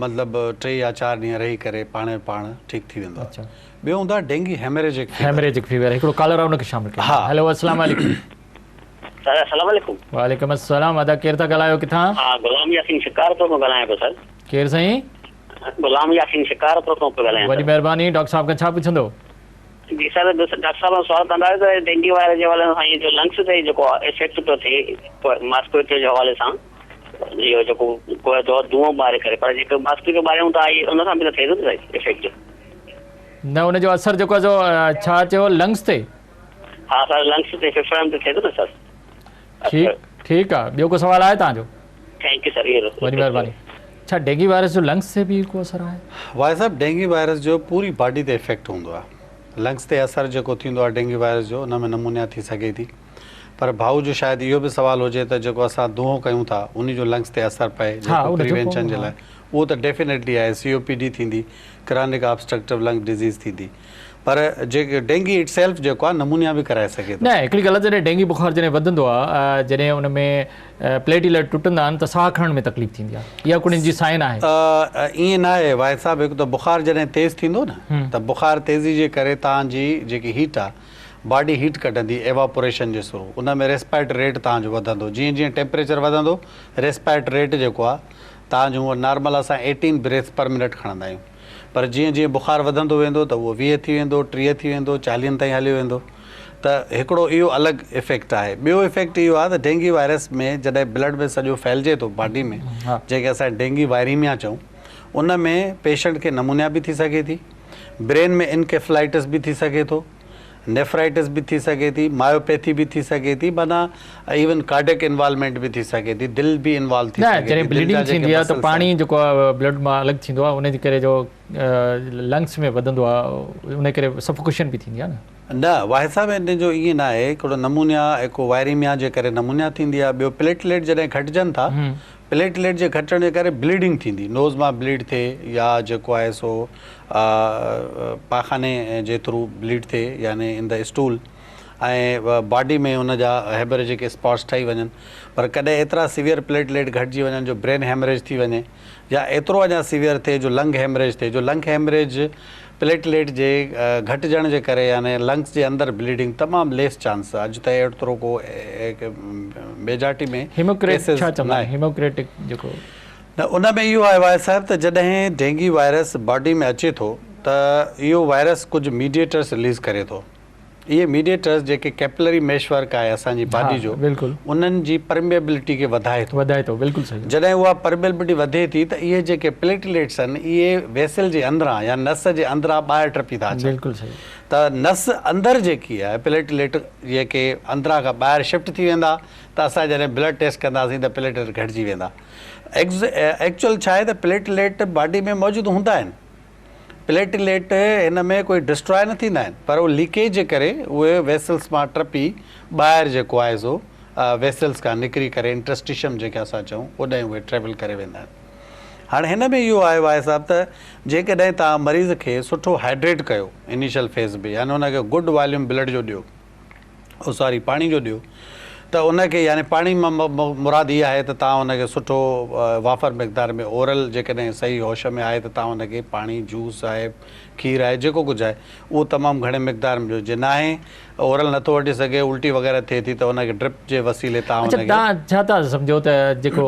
[SPEAKER 2] مطلب ٽي يا چار ڏينهن رهي ڪري پاڻ پاڻ ٺيڪ ٿي ويندو آهي ٻيو هوندو آهي ڊينگي هيمريجڪ فيور
[SPEAKER 1] هيمريجڪ فيور هڪڙو ڪالر آهي ان کي شامل ڪيو هيلو السلام عليڪم
[SPEAKER 4] سر السلام عليڪم.
[SPEAKER 1] وعليڪم السلام ادا ڪير ٿا ڳالهايو ڪٿان.
[SPEAKER 4] ها غلام ياسين شڪارپور مان ڳالهايان پيو سر.
[SPEAKER 1] ڪير سائين.
[SPEAKER 4] غلام ياسين شڪارپور کان پيو ڳالهايان
[SPEAKER 1] وڏي مهرباني ڊاڪٽر صاحب کان ڇا پڇندو.
[SPEAKER 4] جي سر ڊاڪٽر صاحب کان سوال ڪندا آهيو ته ڊينگي وائرس جي حوالي سان جو لنگس تي جيڪو افيڪٽ پيو ٿئي ماسڪيٽو جي حوالي سان اهو جيڪو دونهون ٻاري ڪري پر جيڪو ماسڪيٽو ٻاريون ٿا ان سان به ته ٿئي ٿو نه افيڪٽ.
[SPEAKER 1] نه ان جو اثر جيڪو آهي سو ڇا چيو لنگس تي.
[SPEAKER 4] ها سر لنگس تي ڦڦڙن تي ٿئي ٿو نه سر.
[SPEAKER 1] ٺيڪ ٺيڪ آ ٻيو ڪو سوال آهي توهان جو؟
[SPEAKER 4] Thank you سر اهو
[SPEAKER 1] وڏي مهرباني. ڇا ڊينگي وائرس جو لنگس تي به ڪو اثر آهي؟
[SPEAKER 2] واحد صاحب ڊينگي وائرس جو پوري باڊي تي افيڪٽ هوندو آهي. لنگس تي اثر جيڪو ٿيندو آهي ڊينگي وائرس جو ان ۾ نمونيا ٿي سگهي ٿي پر ڀائو جو شايد اهو به سوال هجي ته جيڪو اسان دونهون ڪيون ٿا انهي جو لنگس تي اثر پئي جيڪو پريوينشن جي لاء اهو ته ڊيفينيٽلي آهي سي او پي ڊي ٿيندي ڪرانڪ آبسٽرڪٽو لنگ ڊزيز ٿيندي پر جيڪي ڊينگي it self جيڪو آهي نمونيا به ڪرائي سگهي ٿو.
[SPEAKER 1] نه هڪڙي ڳالهه جڏهن ڊينگي بخار جڏهن وڌندو آهي جڏهن ان ۾ پليٽيليٽ ٽٽندا آهن ته ساهه کڻڻ ۾ تڪليف ٿيندي آهي اها ڪن جي سائن آهي.
[SPEAKER 2] ائين نه آهي واحد صاحب هڪ ته بخار جڏهن تيز ٿيندو نه ته بخار تيزي جي ڪري توهان جي جيڪي هيٽ آهي باڊي هيٽ ڪڍندي ايواپوريشن جي ثرو ان ۾ ريسپائرٽ ريٽ توهان جو وڌندو جيئن جيئن ٽيمپريچر وڌندو ريسپائرٽ ريٽ جيڪو آهي توهان جو هونء نارمل اسان ايٽين بريٿس پر منٽ کڻندا آهيون پر جيئن جيئن بخار وڌندو ويندو ته اهو 20 ٿي ويندو، 30 ٿي ويندو، چاليهن تائين هليو ويندو ته هڪڙو اهو الڳ افيڪٽ آهي. ٻيو افيڪٽ اهو آهي ته ڊينگي وائرس ۾ جڏهن بلڊ ۾ سڄو ڦهلجي ٿو باڊي ۾ جنهن کي اسان ڊينگي وائريميا چئون ان ۾ پيشنٽ کي نمونيا به ٿي سگهي ٿي، برين ۾ انڪيفلائٽس به ٿي سگهي ٿو، نيفرائٽس به ٿي سگهي ٿي، مايوپيٿي به ٿي سگهي ٿي معنيٰ ايون ڪارڊيڪ انوالومينٽ به ٿي سگهي ٿي، دل به انوالو ٿي
[SPEAKER 1] نه
[SPEAKER 2] سگهي
[SPEAKER 1] جڏهن
[SPEAKER 2] ٿي، دل جا
[SPEAKER 1] بليڊنگ
[SPEAKER 2] جيڪي
[SPEAKER 1] ٿيندي آهي ته
[SPEAKER 2] مسلس
[SPEAKER 1] پاڻي
[SPEAKER 2] آهن.
[SPEAKER 1] جيڪو آهي بلڊ مان الڳ ٿيندو آهي ان جي ڪري جو لنگس ۾ وڌندو آهي ان ڪري سفوڪيشن به ٿيندي آهي نه.
[SPEAKER 2] نه واحد صاحب ان جو ائين نه آهي، هڪڙو نمونيا هڪ وائريميا جي ڪري نمونيا ٿيندي آهي ٻيو پليٽليٽ جڏهن گهٽجن ٿا پليٽليٽ جي گهٽجڻ جي ڪري بليڊنگ ٿيندي نوز مان بليڊ ٿئي يا جيڪو آهي سو پاخاني جي ٿرو بليڊ ٿئي يعني ان دا اسٽول ۽ باڊي ۾ ان جا هيمريجڪ اسپاٽس ٺهي وڃن پر ڪڏهن ايترا سيويئر پليٽليٽ گهٽجي وڃن جو برين هيمريج ٿي وڃي يا ايترو اڃا سيويئر ٿئي جو لنگ هيمريج ٿئي جو لنگ هيمريج پليٽليٽ جي گهٽجڻ جي ڪري يعني لنگس جي اندر بليڊنگ تمام ليس چانس اڄ تائين ايترو ڪو ميجارٽي ۾
[SPEAKER 1] هيموڪريٽ
[SPEAKER 2] ڪيسز
[SPEAKER 1] ڇا چوندا
[SPEAKER 2] ناهي.
[SPEAKER 1] آهن هيموڪريٽڪ جيڪو.
[SPEAKER 2] نه ان ۾ اهو آهي واحد صاحب ته جڏهن ڊينگي وائرس باڊي ۾ اچي ٿو ته اهو وائرس ڪجهه ميڊيئيٽرس رليز ڪري ٿو اهي ميڊيئيٽرس جيڪي ڪيپلري ميش ورڪ آهي اسان جي باڊي جو انهن جي پرميبلٽي کي وڌائي ٿو.
[SPEAKER 1] وڌائي ٿو بلڪل صحيح.
[SPEAKER 2] جڏهن اها پرميبلٽي وڌي ٿي ته اهي جيڪي پليٽليٽس آهن اهي ويسل جي اندران يا نس جي اندران ٻاهر ٽپي ٿا اچن.
[SPEAKER 1] بلڪل صحيح.
[SPEAKER 2] ته نس اندر جيڪي آهي پليٽليٽ جيڪي اندران کان ٻاهر شفٽ ٿي ويندا ته اسان جڏهن بلڊ ٽيسٽ ڪنداسين ته پليٽليٽ گهٽجي ويندا. ايڪچوئل ڇا آهي ته پليٽليٽ باڊي ۾ موجود هوندا آهن. پليٽليٽ هن ۾ ڪوئي ڊسٽراء نه ٿيندا آهن پر اهي ليڪيج جي ڪري اهي ويسلس مان ٽپي ٻاهر جيڪو آهي سو ويسلس کان نڪري ڪري انٽرسٽيشم جنهن کي اسان چئون اوڏانهن اهي ٽريول ڪري ويندا آهن. هاڻي هن ۾ اهو آيو آهي صاحب ته جيڪڏهن توهان مريض کي سٺو هائڊريٽ ڪيو انيشل فيز ۾ يعني ان کي گڊ واليوم بلڊ جو ڏيو او ساري پاڻي جو ڏيو ته ان کي يعني پاڻي مان مراد هي آهي ته توهان ان کي سٺو وافر مقدار ۾ اورل جيڪڏهن صحيح هوش ۾ آهي ته توهان ان کي پاڻي جوس آهي کير آهي جيڪو ڪجهه آهي اهو تمام گهڻي مقدار ۾ ڏيو جي ناهي اورل نٿو وٺي سگهي الٽي وغيره ٿئي ٿي ته ان کي ڊرپ جي وسيلي توهان
[SPEAKER 1] اڇا
[SPEAKER 2] ان کي
[SPEAKER 1] توهان ڇا ٿا سمجهو ته جيڪو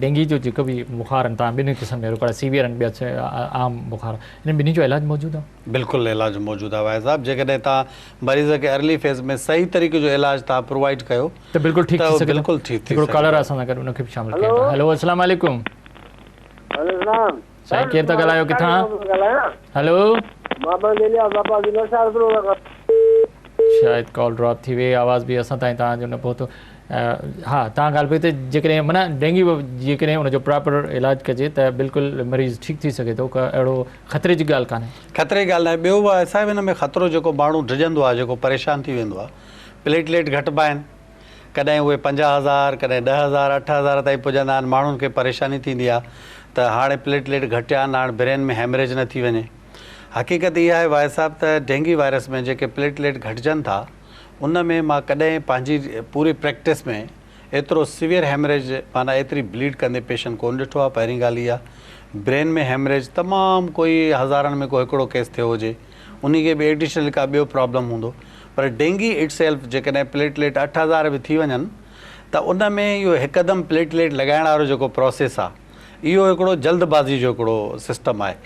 [SPEAKER 1] ڊينگي جو جيڪو به بخار آهن توهان ٻنهي قسم جا هڪڙا سيويئر آهن ٻيا عام بخار انهن ٻنهي جو علاج موجود آهي؟
[SPEAKER 2] بلڪل علاج موجود آهي واحد صاحب جيڪڏهن توهان مريض کي ارلي فيز ۾ صحيح طريقي جو علاج توهان پرووائيڊ ڪيو
[SPEAKER 1] ته بلڪل ٺيڪ ٿي
[SPEAKER 2] ته
[SPEAKER 1] سگهي ٿو.
[SPEAKER 2] بلڪل ٺيڪ ٿي
[SPEAKER 1] هڪڙو
[SPEAKER 2] سگهي
[SPEAKER 1] ڪالر
[SPEAKER 2] ٿو.
[SPEAKER 1] آهي اسان سان گڏ ان کي به شامل ڪيون ٿا. هلو السلام عليڪم.
[SPEAKER 3] وعليڪم السلام.
[SPEAKER 1] سائين ڪير ٿا ڳالهايو ڪٿان؟ هلو.
[SPEAKER 3] محمد الياس عباسي نوشهر فيروز کان.
[SPEAKER 1] شايد ڪال ڊراپ ٿي وئي آواز به اسان تائين توهان جو نه پهتو. ها توهان ڳالهه پئي ته جيڪڏهن معنيٰ ڊينگي جيڪڏهن ان جو پراپر علاج ڪجي ته بلڪل مريض ٺيڪ ٿي سگهي ٿو ڪا اهڙو خطري جي ڳالهه ڪانهي.
[SPEAKER 2] خطري جي ڳالهه ناهي ٻيو به آهي صاحب ان ۾ خطرو جيڪو ماڻهو ڊڄندو آهي جيڪو پريشان ٿي ويندو آهي پليٽليٽ گهٽبا آهن ڪڏهن اهي 50 هزار ڪڏهن 10 هزار 8 هزار تائين پڄندا آهن ماڻهن کي پريشاني ٿيندي آهي ته هاڻي پليٽليٽ گهٽيا آهن هاڻ برين ۾ هيمريج نه ٿي وڃي حقيقت اها آهي واحد صاحب ته ڊينگي وائرس ۾ جيڪي پليٽليٽ گهٽجن ٿا ان ۾ مان ڪڏهن پنهنجي پوري پريڪٽس ۾ ايترو سيويئر هيمريج معنيٰ ايتري بليڊ ڪندي پيشنٽ ڪونه ڏٺو آهي پهرين ڳالهه اها برين ۾ هيمريج تمام ڪوئي هزارن ۾ ڪو هڪڙو ڪيس ٿيو هجي انهي کي به ايڊيشنل ڪا ٻيو پرابلم هوندو پر ڊينگي it self جيڪڏهن پليٽليٽ 8000 به ٿي وڃن ته ان ۾ اهو هڪدم پليٽليٽ لڳائڻ وارو جيڪو پروسيس آهي اهو هڪڙو جلد بازي جو هڪڙو سسٽم آهي.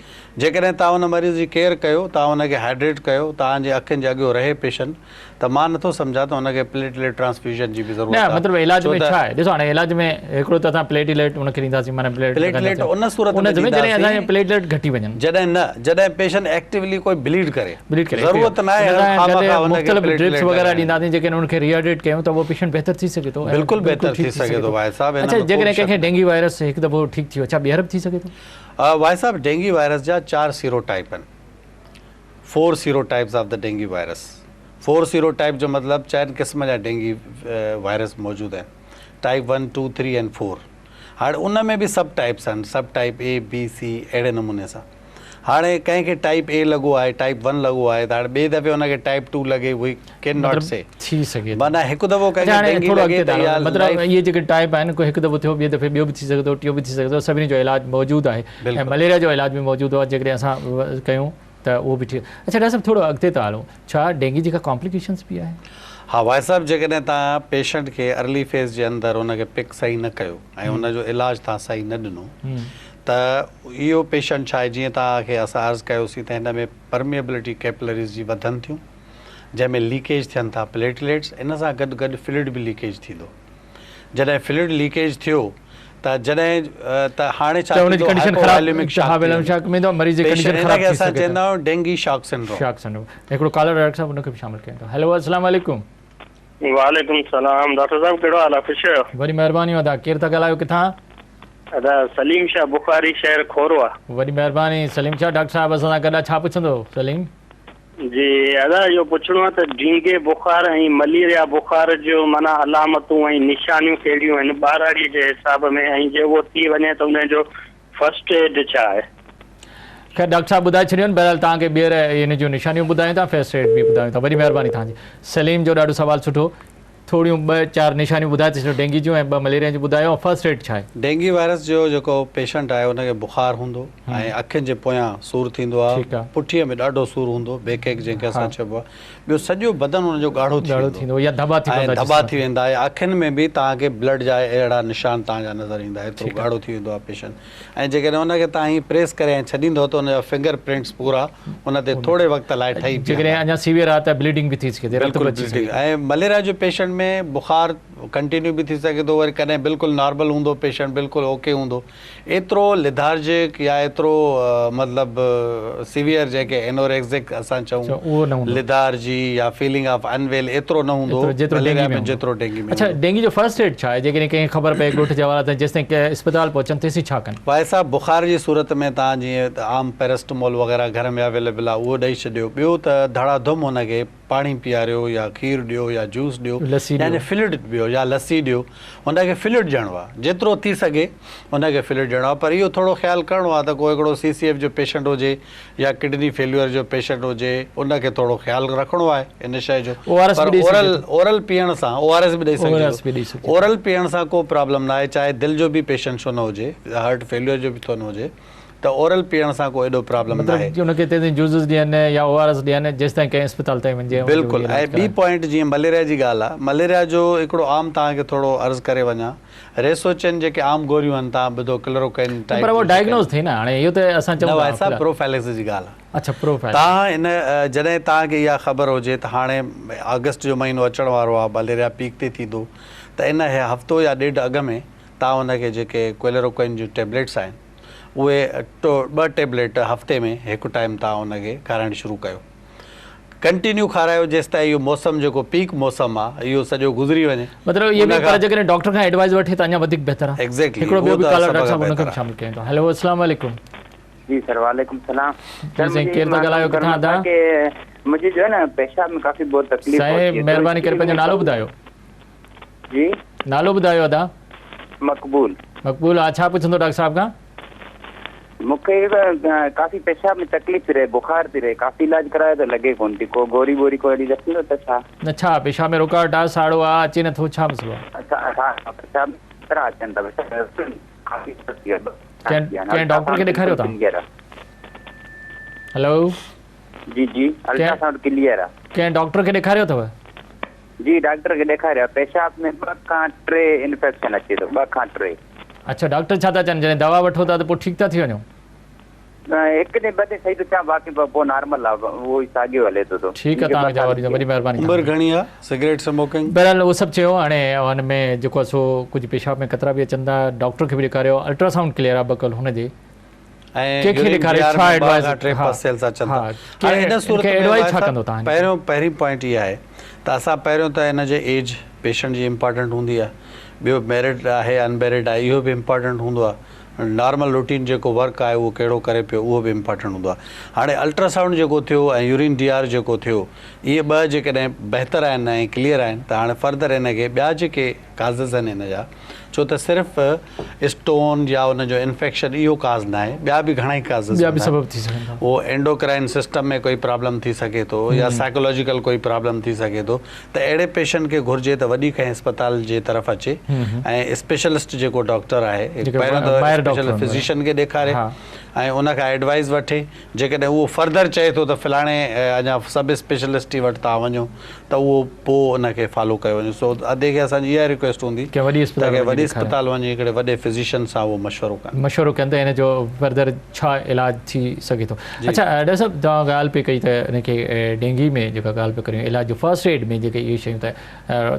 [SPEAKER 2] جيڪڏهن توهان ان مريض جي ڪيئر ڪيو، توهان ان کي هائيڊريٽ ڪيو، توهان جي اکين جي اڳيو رهي پيشنٽ ته مان نٿو سمجهان ته ان کي پليٽليٽ ٽرانسفيوزن جي به ضرورت
[SPEAKER 1] نه
[SPEAKER 2] آهي.
[SPEAKER 1] مطلب علاج
[SPEAKER 2] ڇو
[SPEAKER 1] ۾
[SPEAKER 2] ته
[SPEAKER 1] ڇا آهي ڏسو هاڻي علاج ۾ هڪڙو ته اسان پليٽليٽ ان کي ڏينداسين معنيٰ پليٽ
[SPEAKER 2] پليٽليٽ
[SPEAKER 1] لڳائينداسين
[SPEAKER 2] ان صورت
[SPEAKER 1] ان
[SPEAKER 2] ۾
[SPEAKER 1] ۾ جڏهن اسان جا
[SPEAKER 2] ڏينداسين
[SPEAKER 1] پليٽليٽ گهٽي وڃن.
[SPEAKER 2] جڏهن نه جڏهن پيشنٽ ايڪٽيولي ڪوئي بليڊ ڪري
[SPEAKER 1] بليڊ ڪري
[SPEAKER 2] ضرورت نه آهي
[SPEAKER 1] ان سان
[SPEAKER 2] خامخواه
[SPEAKER 1] گڏ
[SPEAKER 2] ان کي
[SPEAKER 1] مختلف ڊرپس
[SPEAKER 2] پليٽليٽ
[SPEAKER 1] وغيره
[SPEAKER 2] لڳائڻ جي.
[SPEAKER 1] ڏينداسين جيڪڏهن ان کي ريهائيڊريٽ ڪيون ته اهو پيشنٽ بهتر ٿي سگهي ٿو ۽
[SPEAKER 2] بلڪل
[SPEAKER 1] بلڪل
[SPEAKER 2] بهتر
[SPEAKER 1] ٺيڪ
[SPEAKER 2] ٿي
[SPEAKER 1] ٿي
[SPEAKER 2] سگهي
[SPEAKER 1] سگهي
[SPEAKER 2] ٿو
[SPEAKER 1] ٿو.
[SPEAKER 2] واحد صاحب ان
[SPEAKER 1] اڇا
[SPEAKER 2] ۾ ڪو
[SPEAKER 1] جيڪڏهن
[SPEAKER 2] به
[SPEAKER 1] ڪنهن کي
[SPEAKER 2] شڪ ناهي.
[SPEAKER 1] ڊينگي وائرس هڪ دفعو ٺيڪ ٿي ويو ڇا ٻيهر به ٿي سگهي ٿو؟
[SPEAKER 2] واحد صاحب ڊينگي وائرس جا چار سيرو ٽائيپ آهن four serotypes of the dengue virus four serotype جو مطلب چئن قسم جا ڊينگي وائرس موجود آهن type one two three ۽ four هاڻي ان ۾ به سب ٽائيپس آهن sub type A B C اهڙي نموني سان هاڻي ڪنهن کي ٽائيپ اي لڳو آهي ٽائيپ ون لڳو آهي ته هاڻي ٻئي دفعي ان کي ٽائيپ ٽو لڳي وي ڪين not
[SPEAKER 1] مطلب
[SPEAKER 2] سي
[SPEAKER 1] ٿي سگهي ٿو.
[SPEAKER 2] معنيٰ هڪ دفعو
[SPEAKER 1] اڇا
[SPEAKER 2] ڪنهن کي
[SPEAKER 1] هاڻي
[SPEAKER 2] ڊينگي
[SPEAKER 1] ٿورو
[SPEAKER 2] لڳي
[SPEAKER 1] اڳتي
[SPEAKER 2] ته
[SPEAKER 1] ٿا
[SPEAKER 2] اها
[SPEAKER 1] هلون مطلب
[SPEAKER 2] لائيف
[SPEAKER 1] اهي جيڪي ٽائيپ آهن ڪو هڪ دفعو ٿيو ٻئي دفعي ٻيو به ٿي سگهي ٿو ٽيون به ٿي سگهي ٿو سڀني جو علاج موجود آهي ۽
[SPEAKER 2] بلڪل
[SPEAKER 1] مليريا جو علاج به موجود آهي جيڪڏهن اسان ڪيون ته اهو به ٺيڪ اڇا ڊاڪٽر صاحب ٿورو اڳتي ٿا هلون ڇا ڊينگي جي ڪا ڪامپليڪيشنس به آهي؟
[SPEAKER 2] ها واحد صاحب جيڪڏهن توهان پيشنٽ کي ارلي فيز جي اندر ان کي پڪ صحيح نه ڪيو ۽ ان جو علاج توهان صحيح نه ڏنو ته اهو پيشنٽ ڇا آهي جيئن توهان کي اسان عرض ڪيوسين ته هن ۾ پرميبلٽي ڪيپلريز جي وڌن ٿيون جنهن ۾ ليڪيج ٿين ٿا پليٽليٽس ان سان گڏ گڏ فلوئڊ به ليڪيج ٿيندو جڏهن فلوئڊ ليڪيج ٿيو ته جڏهن ته هاڻي ڇا
[SPEAKER 1] ته ان جي
[SPEAKER 2] ٿيندو
[SPEAKER 1] ڪنڊيشن خراب
[SPEAKER 2] هائپوواليمڪ شاڪ ٿي
[SPEAKER 1] ويندو شاڪ ۾ مريض جي
[SPEAKER 2] پيشنٽ
[SPEAKER 1] ڪنڊيشن
[SPEAKER 2] هن
[SPEAKER 1] خراب
[SPEAKER 2] کي
[SPEAKER 1] ٿي
[SPEAKER 2] اسان
[SPEAKER 1] سگهي ٿي
[SPEAKER 2] چوندا آهيون dengue shock syndrome
[SPEAKER 1] shock syndrome هڪڙو ڪالر ڊاڪٽر صاحب ان کي به شامل ڪيون ٿا هيلو السلام عليڪم.
[SPEAKER 3] وعليڪم السلام ڊاڪٽر صاحب ڪهڙو حال آ خوش آهيو.
[SPEAKER 1] وڏي مهرباني ادا ڪير ٿا ڳالهايو ڪٿان.
[SPEAKER 3] ادا سليم شاهه بخاري شهر کورو آ.
[SPEAKER 1] وڏي مهرباني سليم شاهه ڊاڪٽر صاحب اسان سان گڏ آ ڇا پڇندو سليم.
[SPEAKER 3] جي ادا اهو پڇڻو آ ته ڊينگي بخار ۽ مليريا بخار جو معنيٰ علامتون ۽ نشانيون ڪهڙيون آهن ٻاراڙي جي حساب ۾ ۽ جي اهو ٿي وڃي ته ان جو فرسٽ ايڊ ڇا آهي.
[SPEAKER 1] خير ڊاڪٽر صاحب ٻڌائي ڇڏيون آهن بهرحال توهان کي ٻيهر ان جون نشانيون ٻڌايون ٿا فرسٽ ايڊ به ٻڌايون ٿا وڏي مهرباني توهان جي سليم جو ڏاڍو سوال سٺو ٿوريون ٻه چار نشانيون ٻڌائي ته ڇڏيو ڊينگي جون ۽ ٻه مليريا جون ٻڌايو ۽ فرسٽ ايڊ ڇا آهي.
[SPEAKER 2] ڊينگي وائرس جو جيڪو پيشنٽ آهي ان کي بخار هوندو ۽ اکين جي پويان سور ٿيندو آهي پٺيء ۾ ڏاڍو سور هوندو بيڪ ايڪ جنهن کي اسان چئبو آهي ٻيو سڄو بدن ان جو ڳاڙهو ٿي ويندو
[SPEAKER 1] يا ڌٻا ٿي
[SPEAKER 2] ۽ ڌٻا ٿي ويندا يا اکين ۾ به توهان کي بلڊ جا اهڙا نشان توهان جا نظر ايندا ايترو ڳاڙهو ٿي ويندو آهي پيشنٽ ۽ جيڪڏهن ان کي توهان ائين پريس ڪري ۽ ڇڏيندو ته ان جا فنگر پرنٽس پورا ان تي ٿوري وقت لاء ٺهي بيهندا.
[SPEAKER 1] جيڪڏهن اڃا سيويئر آهي ته بليڊنگ به ٿي سگهي ٿي، رت
[SPEAKER 2] بلڪل
[SPEAKER 1] به اچي سگهي
[SPEAKER 2] بليڊنگ
[SPEAKER 1] ٿو.
[SPEAKER 2] ۽ مليريا جو پيشنٽ ۾ بخار ڪنٽينيو به ٿي سگهي ٿو وري ڪڏهن بلڪل نارمل هوندو پيشنٽ بلڪل اوڪي هوندو ايترو ليٿارجڪ يا ايترو مطلب سيويئر جنهن کي اينوريگزڪ اسان چئون
[SPEAKER 1] اهو نه هوندو.
[SPEAKER 2] ليٿارجي يا فيلنگ آف ان ويل ايترو نه هوندو
[SPEAKER 1] جيترو
[SPEAKER 2] مليريا
[SPEAKER 1] ڊينگي ۾
[SPEAKER 2] ۾
[SPEAKER 1] هوندو.
[SPEAKER 2] جيترو ڊينگي ۾
[SPEAKER 1] اڇا
[SPEAKER 2] هوندو.
[SPEAKER 1] ڊينگي جو فرسٽ ايڊ ڇا آهي جيڪڏهن ڪنهن کي خبر پئي ڳوٺ جا وارا ته جيستائين ڪنهن اسپتال پهچن تيسين ڇا ڪن؟
[SPEAKER 2] ڀائي صاحب بخار جي صورت ۾ توهان جيئن ته عام پيرسٽمول وغيره گهر ۾ اويليبل آهي اهو ڏئي ڇڏيو ٻيو ته ڌڙا ڌم هن کي پاڻي پياريو يا کير ڏيو يا جوس ڏيو
[SPEAKER 1] لسي
[SPEAKER 2] يعني
[SPEAKER 1] ڏيو.
[SPEAKER 2] فلوئڊ ڏيو يا لسي ڏيو هن کي فلوئڊ ڏيڻو آهي جيترو ٿي سگهي هن کي فلوئڊ ڏيڻو آهي پر اهو ٿورو خيال ڪرڻو آهي ته ڪو هڪڙو سي سي ايف جو پيشنٽ هجي يا ڪڊني فيليور جو پيشنٽ هجي ان کي ٿورو خيال رکڻو آهي ان شيء جو
[SPEAKER 1] او آر ايس
[SPEAKER 2] پر
[SPEAKER 1] به ڏئي سگهجي
[SPEAKER 2] اورل
[SPEAKER 1] ٿو.
[SPEAKER 2] اورل پيئڻ سان او آر ايس به ڏئي
[SPEAKER 1] او آر
[SPEAKER 2] سگهجي
[SPEAKER 1] ايس به ڏئي
[SPEAKER 2] ٿو
[SPEAKER 1] سگهجي ٿو.
[SPEAKER 2] اورل پيئڻ سان ڪو پرابلم ناهي چاهي دل جو به پيشنٽ ڇو نه هجي هارٽ فيليور جو به ڇو نه هجي ته اورل پيئڻ سان ڪو ايڏو پرابلم
[SPEAKER 1] مطلب
[SPEAKER 2] ناهي.
[SPEAKER 1] ان کي تيستائين جوسز ڏين يا او آر ايس ڏين جيستائين ڪنهن اسپتال تائين وڃجي ۽ ان جو
[SPEAKER 2] بلڪل
[SPEAKER 1] وري
[SPEAKER 2] ۽
[SPEAKER 1] علاج
[SPEAKER 2] ٻي
[SPEAKER 1] ڪرائين.
[SPEAKER 2] پوائنٽ جيئن مليريا جي ڳالهه آهي مليريا جو هڪڙو عام توهان کي ٿورو عرض ڪري وڃان ريسوچين جيڪي عام گوريون آهن توهان ٻڌو ڪلروڪئين
[SPEAKER 1] نه
[SPEAKER 2] ٽائيپ
[SPEAKER 1] پر اهو
[SPEAKER 2] جون جيڪي آهن.
[SPEAKER 1] ڊائگنوز ٿئي نه هاڻي اهو ته اسان
[SPEAKER 2] نه
[SPEAKER 1] چئون ٿا
[SPEAKER 2] ڀائي صاحب
[SPEAKER 1] فلحال.
[SPEAKER 2] پروفائليڪسس جي ڳالهه آهي.
[SPEAKER 1] اڇا پروفائليڪسس.
[SPEAKER 2] توهان ان جڏهن توهان کي اها خبر هجي ته هاڻي آگسٽ جو مهينو اچڻ وارو آهي مليريا پيڪ تي ٿيندو ته ان هفتو يا ڏيڍ اڳ ۾ توهان ان کي جيڪي ڪلروڪئين جون ٽيبليٽس آهن اهي ٻه ٽيبليٽ هفتي ۾ هڪ ٽائيم توهان ان کي کارائڻ شروع ڪيو ڪنٽينيو کارايو جيستائين اهو موسم جيڪو پيڪ موسم آ اهو سڄو گذري وڃي
[SPEAKER 1] مطلب اهي
[SPEAKER 2] ان
[SPEAKER 1] به پر
[SPEAKER 2] کان
[SPEAKER 1] جيڪڏهن ڊاڪٽر کان ايڊوائز وٺي ته اڃا وڌيڪ بهتر آ
[SPEAKER 2] ايگزيڪٽلي
[SPEAKER 1] هڪڙو
[SPEAKER 2] اهو
[SPEAKER 1] ٻيو به
[SPEAKER 2] ته
[SPEAKER 1] ڪالر
[SPEAKER 2] سڀ
[SPEAKER 1] ڊاڪٽر
[SPEAKER 2] کان
[SPEAKER 1] صاحب ان کي
[SPEAKER 2] بهتر
[SPEAKER 1] به
[SPEAKER 2] آ.
[SPEAKER 1] شامل ڪيون ٿا هيلو السلام عليڪم.
[SPEAKER 5] جي سر وعليڪم السلام سر
[SPEAKER 1] جي سائين
[SPEAKER 5] مجھي
[SPEAKER 1] ڪير ٿا
[SPEAKER 5] معلوم
[SPEAKER 1] ڳالهايو ڪٿان
[SPEAKER 5] ڪرنا
[SPEAKER 1] ادا.
[SPEAKER 5] ٿا ڪي مجھي جو هي نا پيشاب ۾ ڪافي بهت تڪليف هوتي
[SPEAKER 1] سائين
[SPEAKER 5] هي تو
[SPEAKER 1] مهرباني
[SPEAKER 5] اسڪي
[SPEAKER 1] ڪري
[SPEAKER 5] لئي
[SPEAKER 1] پنهنجو
[SPEAKER 5] مين
[SPEAKER 1] نالو ٻڌايو.
[SPEAKER 5] جي
[SPEAKER 1] نالو ٻڌايو ادا.
[SPEAKER 5] مقبول.
[SPEAKER 1] مقبول ها ڇا پڇندو ڊاڪٽر صاحب کان.
[SPEAKER 5] مون کي ڪافي پيشاب ۾ تڪليف ٿي رهي بخار ٿي رهي ڪافي علاج ڪرايو ته لڳي ڪون ٿي ڪو گوري ٻوري ڪو اهڙي رکندو ته ڇا.
[SPEAKER 1] نه ڇا پيشاب ۾ رڪاوٽ آ ساڙو آ اچي نٿو ڇا مسئلو آ.
[SPEAKER 5] ها پيشاب ۾ اچن ٿا ڪافي
[SPEAKER 1] ڪنهن ڪنهن ڊاڪٽر کي ڏيکاريو تان. هيلو.
[SPEAKER 5] جي جي الٽراسائونڊ ڪليئر آ.
[SPEAKER 1] ڪنهن ڊاڪٽر کي ڏيکاريو اٿو.
[SPEAKER 5] جي ڊاڪٽر کي ڏيکاريو پيشاب ۾ 2 کان 3 انفيڪشن اچي ٿو 2 کان 3.
[SPEAKER 1] اڇا ڊاڪٽر ڇا ٿا چون جڏهن دوا وٺو ٿا ته پوء ٺيڪ ٿا ٿي وڃو؟
[SPEAKER 5] هڪ ڏينهن ٻه ڏينهن صحيح ٿو ٿيان باقي پوء نارمل آ اهو ئي ساڳيو هلي ٿو ٿو.
[SPEAKER 1] ٺيڪ آ توهان کي جواب ڏيندا وڏي مهرباني
[SPEAKER 2] عمر
[SPEAKER 1] توهان جي.
[SPEAKER 2] گهڻي آ سگريٽ سموڪنگ.
[SPEAKER 1] بهرحال اهو سڀ چيو هاڻي ان ۾ جيڪو آ سو ڪجهه پيشاب ۾ قطرا به اچن ٿا ڊاڪٽر کي به ڏيکاريو الٽراسائونڊ ڪليئر آ بقول هن جي.
[SPEAKER 2] ۽
[SPEAKER 1] ڪنهن کي
[SPEAKER 2] يورين
[SPEAKER 1] ڏيکاري
[SPEAKER 2] جي آر
[SPEAKER 1] ڇا
[SPEAKER 2] ۾ ٻه
[SPEAKER 1] ايڊوائز
[SPEAKER 2] کان ٽي
[SPEAKER 1] ها
[SPEAKER 2] پسيلز اچن
[SPEAKER 1] ها
[SPEAKER 2] ٿا هاڻي
[SPEAKER 1] ڪنهن
[SPEAKER 2] ان صورت
[SPEAKER 1] کي
[SPEAKER 2] ۾
[SPEAKER 1] ايڊوائز
[SPEAKER 2] وائي
[SPEAKER 1] ڇا
[SPEAKER 2] صاحب
[SPEAKER 1] ڪندو توهان هن کي؟
[SPEAKER 2] پهريون پهرين پوائنٽ اها آهي ته اسان پهريون ته ان جي ايج پيشنٽ جي امپارٽنٽ هوندي آهي ٻيو ميرڊ آهي ان ميرڊ آهي اهو به امپارٽنٽ هوندو آهي نارمل روٽين جيڪو ورڪ آهي اهو ڪهڙو ڪري پيو اهو به امپارٽنٽ هوندو آهي هاڻي الٽراسائونڊ جيڪو ٿيو ۽ يورين ڊي آر جيڪو ٿيو اهي ٻه جيڪڏهن بهتر آهن ۽ ڪليئر آهن ته هاڻي فردر ان کي ٻيا جيڪي ڪازز آهن ان جا ڇو ته صرف اسٽون يا ان جو انفيڪشن اهو ڪاز ناهي ٻيا به گهڻا ئي ڪازز
[SPEAKER 1] ٻيا به
[SPEAKER 2] هوندا آهن
[SPEAKER 1] سبب ٿي سگهن ٿا.
[SPEAKER 2] اهو اينڊوڪرائن سسٽم ۾ ڪوئي پرابلم ٿي سگهي ٿو يا سائيڪالاجيڪل ڪوئي پرابلم ٿي سگهي ٿو ته اهڙي پيشنٽ کي گهرجي ته وڏي ڪنهن اسپتال جي طرف اچي ۽ اسپيشلسٽ جيڪو ڊاڪٽر آهي
[SPEAKER 1] جيڪو
[SPEAKER 2] پهريون ته
[SPEAKER 1] ماهر ڊاڪٽر
[SPEAKER 2] اسپيشل
[SPEAKER 1] هوندو آهي
[SPEAKER 2] فزيشن کي ڏيکاري
[SPEAKER 1] ها.
[SPEAKER 2] ۽ ان کان ايڊوائز وٺي جيڪڏهن اهو فردر چئي ٿو ته فلاڻي اڃا سب اسپيشلسٽ وٽ توهان وڃو ته اهو پوء ان کي فالو ڪيو وڃي سو ادي کي اسان جي اها رڪويسٽ هوندي
[SPEAKER 1] ڪنهن وڏي
[SPEAKER 2] ته
[SPEAKER 1] اسپتال
[SPEAKER 2] ڪنهن
[SPEAKER 1] وڃي
[SPEAKER 2] وڏي
[SPEAKER 1] ڏيکارين.
[SPEAKER 2] اسپتال وڃي هڪڙي وڏي فزيشن سان اهو مشورو ڪن.
[SPEAKER 1] مشورو ڪن ته ان جو فردر ڇا علاج ٿي سگهي ٿو.
[SPEAKER 2] جي.
[SPEAKER 1] اڇا ڊاڪٽر صاحب توهان ڳالهه پئي ڪئي ته ان کي ڊينگي ۾ جيڪا ڳالهه پيا ڪريون علاج جو فرسٽ ايڊ ۾ جيڪي اهي شيون ته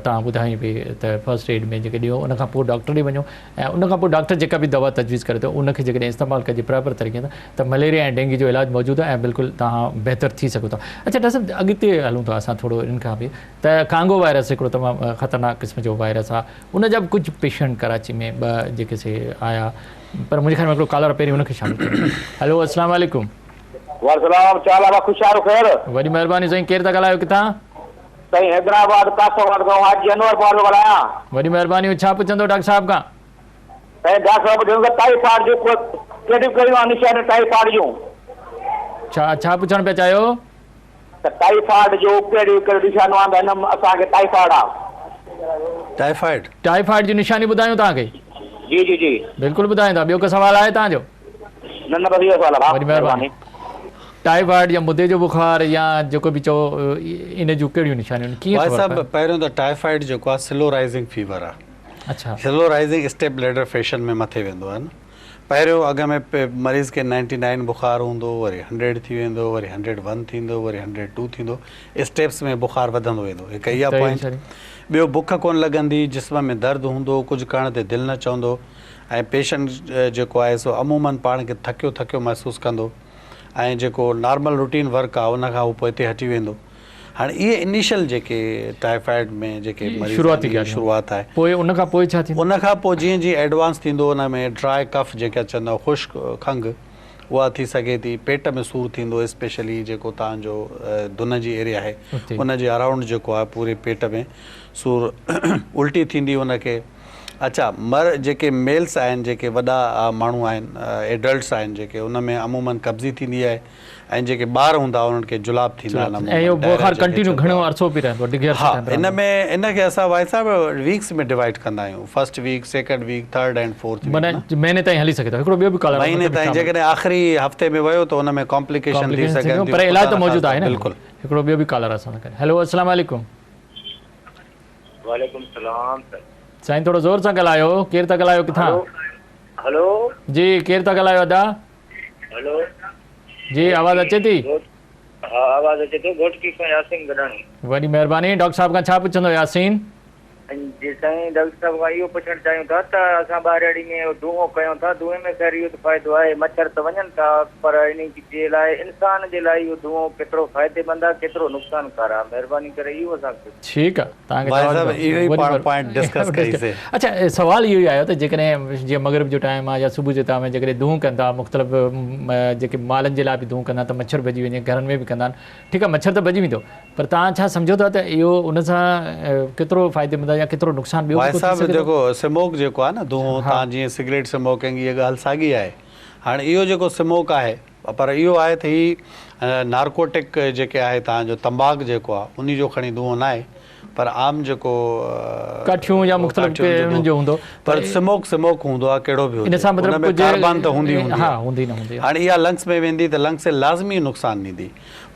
[SPEAKER 1] توهان ٻڌايون پئي ته فرسٽ ايڊ ۾ جيڪي ڏيو ان کان پوء ڊاڪٽر ڏي وڃو ۽ ان کان پوء ڊاڪٽر جيڪا به دوا تجويز ڪري ٿو ان کي جيڪڏهن استعمال ڪجي پراپر طريقي سان ته مليريا ۽ ڊينگي جو علاج موجود آهي ۽ بلڪل توهان بهتر ٿي سگهو ٿا. اڇا ڊاڪٽر صاحب اڳتي هلون ٿا اسان ٿورو ان کان به ته ڪانگو وائرس هڪڙو تمام خطرناڪ قسم جو وائرس آهي ان جا به ڪجهه پيشنٽ ڪراچي ۾ ٻه جيڪي سي آيا پر منهنجي خيال ۾ هڪڙو ڪالر پهرين ان کي شامل ڪريون. هلو اسلام عليڪم.
[SPEAKER 3] وعليڪم السلام ڇا حال آهي خوش آهيو خير.
[SPEAKER 1] وڏي مهرباني سائين ڪير ٿا ڳالهايو ڪٿان.
[SPEAKER 3] سائين حيدرآباد قاسم آباد کان حاجي انور پوار ٿو ڳالهايان.
[SPEAKER 1] وڏي مهرباني ڇا پڇندو ڊاڪٽر صاحب کان.
[SPEAKER 3] سائين ڊاڪٽر صاحب پڇندو ته ٽائيفائيڊ جون ڪهڙيون ڪهڙيون آهن نشانيون ٽائيفائيڊ جون.
[SPEAKER 1] ڇا ڇا پڇڻ پيا چاهيو.
[SPEAKER 3] ته ٽائيفائيڊ جون ڪهڙيون ڪهڙيون نشانيون آهن ته هن اسان کي ٽائيفائيڊ آ.
[SPEAKER 2] ٽائيفائيڊ.
[SPEAKER 1] ٽائيفائيڊ جون نشانيون ٻڌايون توهان کي.
[SPEAKER 3] جي جي جي.
[SPEAKER 1] بلڪل ٻڌايون ٿا ٻيو ڪو سوال آهي توهان جو.
[SPEAKER 3] نه نه بس اهو سوال آ ڀاء
[SPEAKER 1] وڏي مهرباني. ٽائيفائيڊ يا مدي جو بخار يا جيڪو به چئو ان جون ڪهڙيون نشانيون آهن ڪيئن
[SPEAKER 2] ڀائي
[SPEAKER 1] خبر
[SPEAKER 2] صاحب
[SPEAKER 1] پئي.
[SPEAKER 2] پهريون ته ٽائيفائيڊ جيڪو آهي سلو رائزنگ فيور آهي.
[SPEAKER 1] اڇا.
[SPEAKER 2] سلو رائزنگ اسٽيپ ليڊر فيشن ۾ مٿي ويندو آهي نه پهريون اڳ ۾ مريض کي نائنٽي نائن بخار هوندو وري هنڊريڊ ٿي ويندو وري هنڊريڊ ون ٿيندو وري هنڊريڊ ٽو ٿيندو اسٽيپس ۾ بخار وڌندو ويندو هڪ اها پوائنٽ ٻيو بک ڪونه لڳندي جسم ۾ درد هوندو ڪجهه ڪرڻ تي دل نه چوندو ۽ پيشنٽ جيڪو آهي سو عموماً پاڻ کي ٿڪيو ٿڪيو محسوس ڪندو ۽ جيڪو نارمل روٽين ورڪ آهي ان کان هو پوئتي هٽي ويندو. هاڻي اهي انيشل جيڪي ٽائيفائيڊ ۾ جيڪي مريض
[SPEAKER 1] شروعاتي
[SPEAKER 2] آهن اهي
[SPEAKER 1] ڳالهيون
[SPEAKER 2] شروعات آهي.
[SPEAKER 1] پوء ان کان پوء ڇا ٿيندو؟
[SPEAKER 2] ان کان پوء جيئن جيئن ايڊوانس ٿيندو ان ۾ ڊرائي ڪف جنهن کي چوندا آهيون خشڪ کنگهه اها ٿي سگهي ٿي، پيٽ ۾ سور ٿيندو اسپيشلي جيڪو توهان جو دن جي ايريا آهي ان جي اراونڊ جيڪو آهي پوري پيٽ ۾ سور الٽي ٿيندي ان کي. اڇا مر جيڪي ميلس آهن جيڪي وڏا ماڻهو آهن ايڊلٽس آهن جيڪي ان ۾ عموماً قبضي ٿيندي آهي ۽ جيڪي ٻار هوندا انهن کي جلاب ٿيندا آهن
[SPEAKER 1] ۽ اهو بخار ڪنٽينيو گهڻو عرصو به رهندو آهي ڊگهي عرصي
[SPEAKER 2] ها
[SPEAKER 1] تائين
[SPEAKER 2] ان
[SPEAKER 1] رهندو
[SPEAKER 2] ۾ ان کي اسان وائي صاحب ويڪس ۾ ڊوائيڊ ڪندا آهيون first week second week third and fourth week
[SPEAKER 1] معنيٰ مهيني تائين هلي سگهي ٿو هڪڙو ٻيو به ڪالر
[SPEAKER 2] مهيني تائين جيڪڏهن آخري هفتي ۾ ويو ته ان ۾ ڪامپليڪيشن ٿي سگهن ٿيون
[SPEAKER 1] پر علاج ته موجود آهي نه بلڪل هڪڙو ٻيو به ڪالر اسان سان گڏ هيلو السلام عليڪم.
[SPEAKER 6] وعليڪم السلام سر.
[SPEAKER 1] سائين ٿورو زور سان ڳالهايو ڪير ٿا ڳالهايو ڪٿان.
[SPEAKER 6] هلو هلو.
[SPEAKER 1] جي ڪير ٿا ڳالهايو ادا.
[SPEAKER 6] هلو.
[SPEAKER 1] جي آواز اچي ٿي.
[SPEAKER 6] ها آواز اچي ٿو گهوٽڪي کان ياسين گڏاڻي.
[SPEAKER 1] وڏي مهرباني ڊاڪٽر صاحب کان ڇا پڇندو ياسين.
[SPEAKER 6] جي سائين ڊاڪٽر صاحب کان اهو پڇڻ چاهيون ٿا ته اسان ٻاهرياڙي ۾ اهو دونهون ڪيون ٿا دونهين ۾ خير اهو ته فائدو آهي مڇر ته وڃن ٿا پر انهي جي لاء انسان جي لاء اهو دونهون ڪيترو فائديمند آهي ڪيترو نقصانڪار آهي مهرباني ڪري اهو اسان کي
[SPEAKER 1] ٺيڪ آ توهان کي
[SPEAKER 2] ڀائي
[SPEAKER 1] جواب
[SPEAKER 2] صاحب
[SPEAKER 1] ڏنو.
[SPEAKER 2] اهو ئي
[SPEAKER 1] وڏي
[SPEAKER 2] پاڻ
[SPEAKER 1] مهرباني.
[SPEAKER 2] پوائنٽ ڊسڪس ڪئي سي.
[SPEAKER 1] اڇا سوال اهو ئي آيو ته جيڪڏهن جيئن مغرب جو ٽائيم آ يا صبح جي ٽائيم جيڪڏهن دونهون ڪن ٿا مختلف جيڪي مالن جي لاء به دونهون ڪندا ته مڇر ڀڄي وڃي گهرن ۾ به ڪندا آهن ٺيڪ آ مڇر ته ڀڄي ويندو پر توهان ڇا سمجهو ٿا ته اهو ان سان ڪيترو فائديمند آ يا ڪيترو نقصان ٻيو به
[SPEAKER 2] ڀائي
[SPEAKER 1] ڪو ٿي
[SPEAKER 2] صاحب
[SPEAKER 1] سگهي ٿو؟
[SPEAKER 2] جيڪو سموڪ جيڪو آ نه دونهون توهان جيئن سگريٽ سموڪنگ اها ڳالهه ساڳي آهي هاڻي اهو جيڪو سموڪ آهي پر اهو آهي ته هي نارڪوٽڪ جيڪي آهي توهان جو تمباڪ جيڪو آهي انهي جو کڻي دونهون ناهي پر عام جيڪو
[SPEAKER 1] ڪاٺيون يا مختلف انهن جو هوندو
[SPEAKER 2] پر سموڪ سموڪ هوندو آهي ڪهڙو به هجي ان ۾ ڪاربان ته هوندي هوندي
[SPEAKER 1] ها هوندي نه هوندي
[SPEAKER 2] هاڻي اها لنگس ۾ ويندي ته لنگس کي لازمي نقصان ڏيندي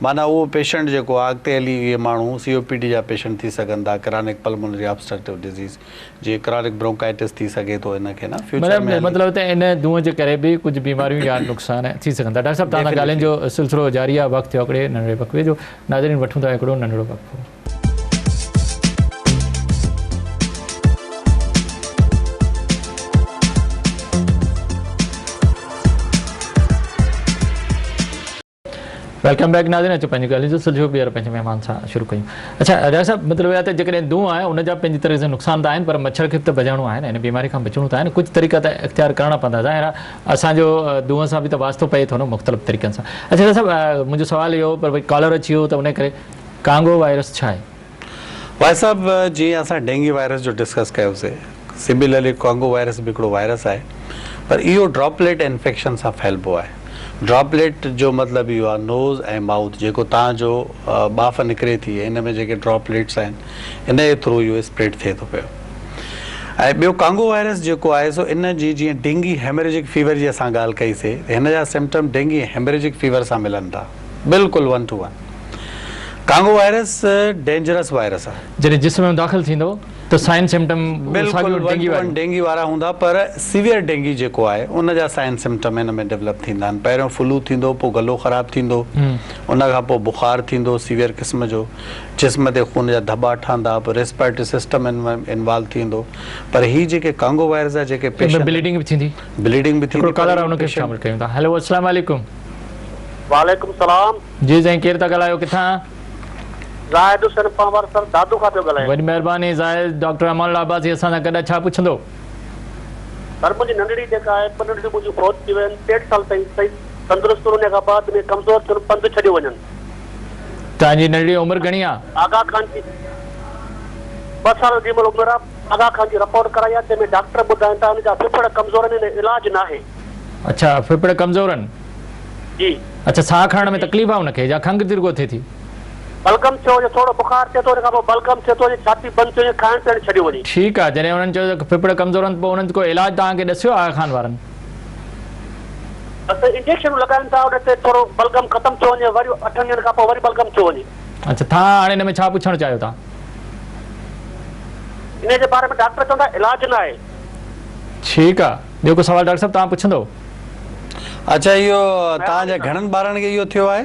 [SPEAKER 2] معنيٰ اهو پيشنٽ جيڪو آهي اڳتي هلي اهي ماڻهو سي او پي ڊي جا پيشنٽ ٿي سگهن ٿا ڪرانڪ پلمونري آبسٽرڪٽو ڊزيز جي ڪرانڪ برونڪائٽس ٿي سگهي ٿو ان کي نه فيوچر ۾
[SPEAKER 1] مطلب ته ان دونهن جي ڪري به ڪجهه بيماريون يا نقصان ٿي سگهن ٿا. ڊاڪٽر صاحب توهان سان ڳالهين جو سلسلو جاري آهي وقت ٿيو هڪڙي ننڍڙي وقفي جو ناظرين وٺون ٿا هڪڙو ننڍڙو وقفو. Welcome back ناظرين اچو پنهنجي ڳالهين جو سلسلو ٻيهر پنهنجي مهمان سان شروع ڪيون اڇا ڊاڪٽر صاحب مطلب اها ته جيڪڏهن دونهون آهي ان جا پنهنجي طرح سان نقصان ته آهن پر مڇر کي به ته بچائڻو آهي نه ان بيماري کان بچڻو ته آهي نه ڪجهه طريقا ته اختيار ڪرڻا پوندا ظاهر آهي اسان جو دونهن سان به ته واسطو پئي ٿو نه مختلف طريقن سان اڇا ڊاڪٽر صاحب منهنجو سوال اهو پر ڀئي ڪالر اچي ويو ته ان ڪري ڪانگو وائرس ڇا آهي؟
[SPEAKER 2] ڀائي صاحب جيئن اسان ڊينگي وائرس جو ڊسڪس ڪيوسي سميلرلي ڪانگو وائرس به هڪڙو وائرس آهي پر اهو ڊراپليٽ انفيڪشن سان ڦهلبو آهي ڊراپليٽ جو مطلب اهو آهي نوز ۽ مائوٿ جيڪو تان جو ٻاڦ نڪري ٿي ان ۾ جيڪي ڊراپليٽس آهن ان جي ٿرو اهو اسپريڊ ٿئي ٿو پيو ۽ ٻيو ڪانگو وائرس جيڪو آهي سو ان جي جيئن ڊينگي هيمريجڪ فيور جي اسان ڳالهه ڪئي سي هن جا سمپٽم ڊينگي هيمريجڪ فيور سان ملن ٿا بلڪل one to one Congo virus dangerous virus آهي.
[SPEAKER 1] جڏهن جسم ۾ داخل ٿيندو ته سائن سمپٽم
[SPEAKER 2] بلڪل ون ٽو ون ڊينگي وارا هوندا پر سيويئر ڊينگي جيڪو آهي ان جا سائن سمپٽم هن ۾ ڊولپ ٿيندا آهن پهريون فلو ٿيندو پوء گلو خراب ٿيندو ان کان پوء بخار ٿيندو سيويئر قسم جو جسم تي خون جا ڌٻا ٺهندا پوء ريسپائرٽري سسٽم انوالو ٿيندو پر هي جيڪي ڪانگو وائرس جا جيڪي پيشنٽ
[SPEAKER 1] بليڊنگ به ٿيندي
[SPEAKER 2] بليڊنگ به ٿيندي
[SPEAKER 1] هڪڙو ڪالر آهي ان کي شامل ڪيون ٿا هيلو السلام عليڪم.
[SPEAKER 7] وعليڪم سلام.
[SPEAKER 1] جي سائين ڪير ٿا ڳالهايو ڪٿان.
[SPEAKER 7] زاهد حسين پنهور سر دادو کان پيو ڳالهايان.
[SPEAKER 1] وڏي مهرباني زاهد ڊاڪٽر امان الله عباسي اسان سان گڏ آهي ڇا پڇندو.
[SPEAKER 7] سر منهنجي ننڍڙي جيڪا آهي ٻه ننڍڙيون منهنجون فوت ٿي ويون آهن ڏيڍ سال تائين صحيح تندرست هن کان بعد ۾ ڪمزور ٿين پنڌ ڇڏيو وڃن.
[SPEAKER 1] توهان جي ننڍڙي عمر گهڻي آ.
[SPEAKER 7] آغا خان جي ٻه سال جي مهل عمر آ آغا خان جي رپورٽ ڪرائي آ جنهن ۾ ڊاڪٽر ٻڌائين ٿا هن جا ڦڦڙ ڪمزور آهن هن علاج ناهي.
[SPEAKER 1] اڇا ڦڦڙ ڪمزور آهن.
[SPEAKER 7] جي.
[SPEAKER 1] اڇا ساهه کڻڻ ۾ تڪليف آ ان کي يا کنگهه ترڳو ٿئي ٿي.
[SPEAKER 7] بلغم ٿيو هجي ٿورو بخار ٿئي ٿو ان کان پوء بلغم ٿئي ٿو وڃي ڇاتي بند ٿيو وڃي کائڻ پيئڻ ڇڏيو وڃي.
[SPEAKER 1] ٺيڪ آ جڏهن انهن چيو ته ڦڦڙ ڪمزور آهن ته پوء انهن ڪو علاج توهان کي ڏسيو آغا خان وارن.
[SPEAKER 7] بس انجيڪشنون لڳائن ٿا ان تي ٿورو بلغم ختم ٿيو وڃي وري اٺن ڏينهن کان پوء وري بلغم ٿيو وڃي.
[SPEAKER 1] اڇا توهان هاڻي ان ۾ ڇا پڇڻ چاهيو ٿا.
[SPEAKER 7] انهي جي باري ۾ ڊاڪٽر چوندا علاج ناهي.
[SPEAKER 1] ٺيڪ آ ٻيو ڪو سوال ڊاڪٽر صاحب توهان پڇندو.
[SPEAKER 2] اڇا اهو توهان جي گهڻن ٻارن کي اهو ٿيو آهي؟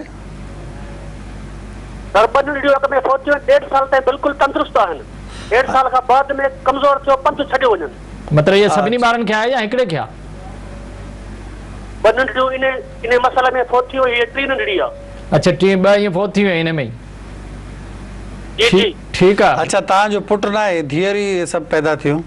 [SPEAKER 7] سر ٻه ننڍڙيون اڳ ۾ فوت ٿيون ڏيڍ سال تائين بلڪل تندرست آهن ڏيڍ سال کان بعد ۾ ڪمزور ٿيو پنڌ ڇڏيو وڃن.
[SPEAKER 1] مطلب اهي سڀني ٻارن کي آهي يا هڪڙي کي آ؟
[SPEAKER 7] ٻه ننڍڙيون انهي انهي مسئلي ۾ فوت ٿيون هيء ٽين ننڍڙي آ.
[SPEAKER 1] اڇا ٽين ٻه ائين فوت ٿي ويون انهي ۾ ئي.
[SPEAKER 7] جي جي.
[SPEAKER 1] ٺيڪ آ.
[SPEAKER 2] اڇا توهان جو پٽ ناهي ڌيئر ئي سڀ پيدا ٿيون؟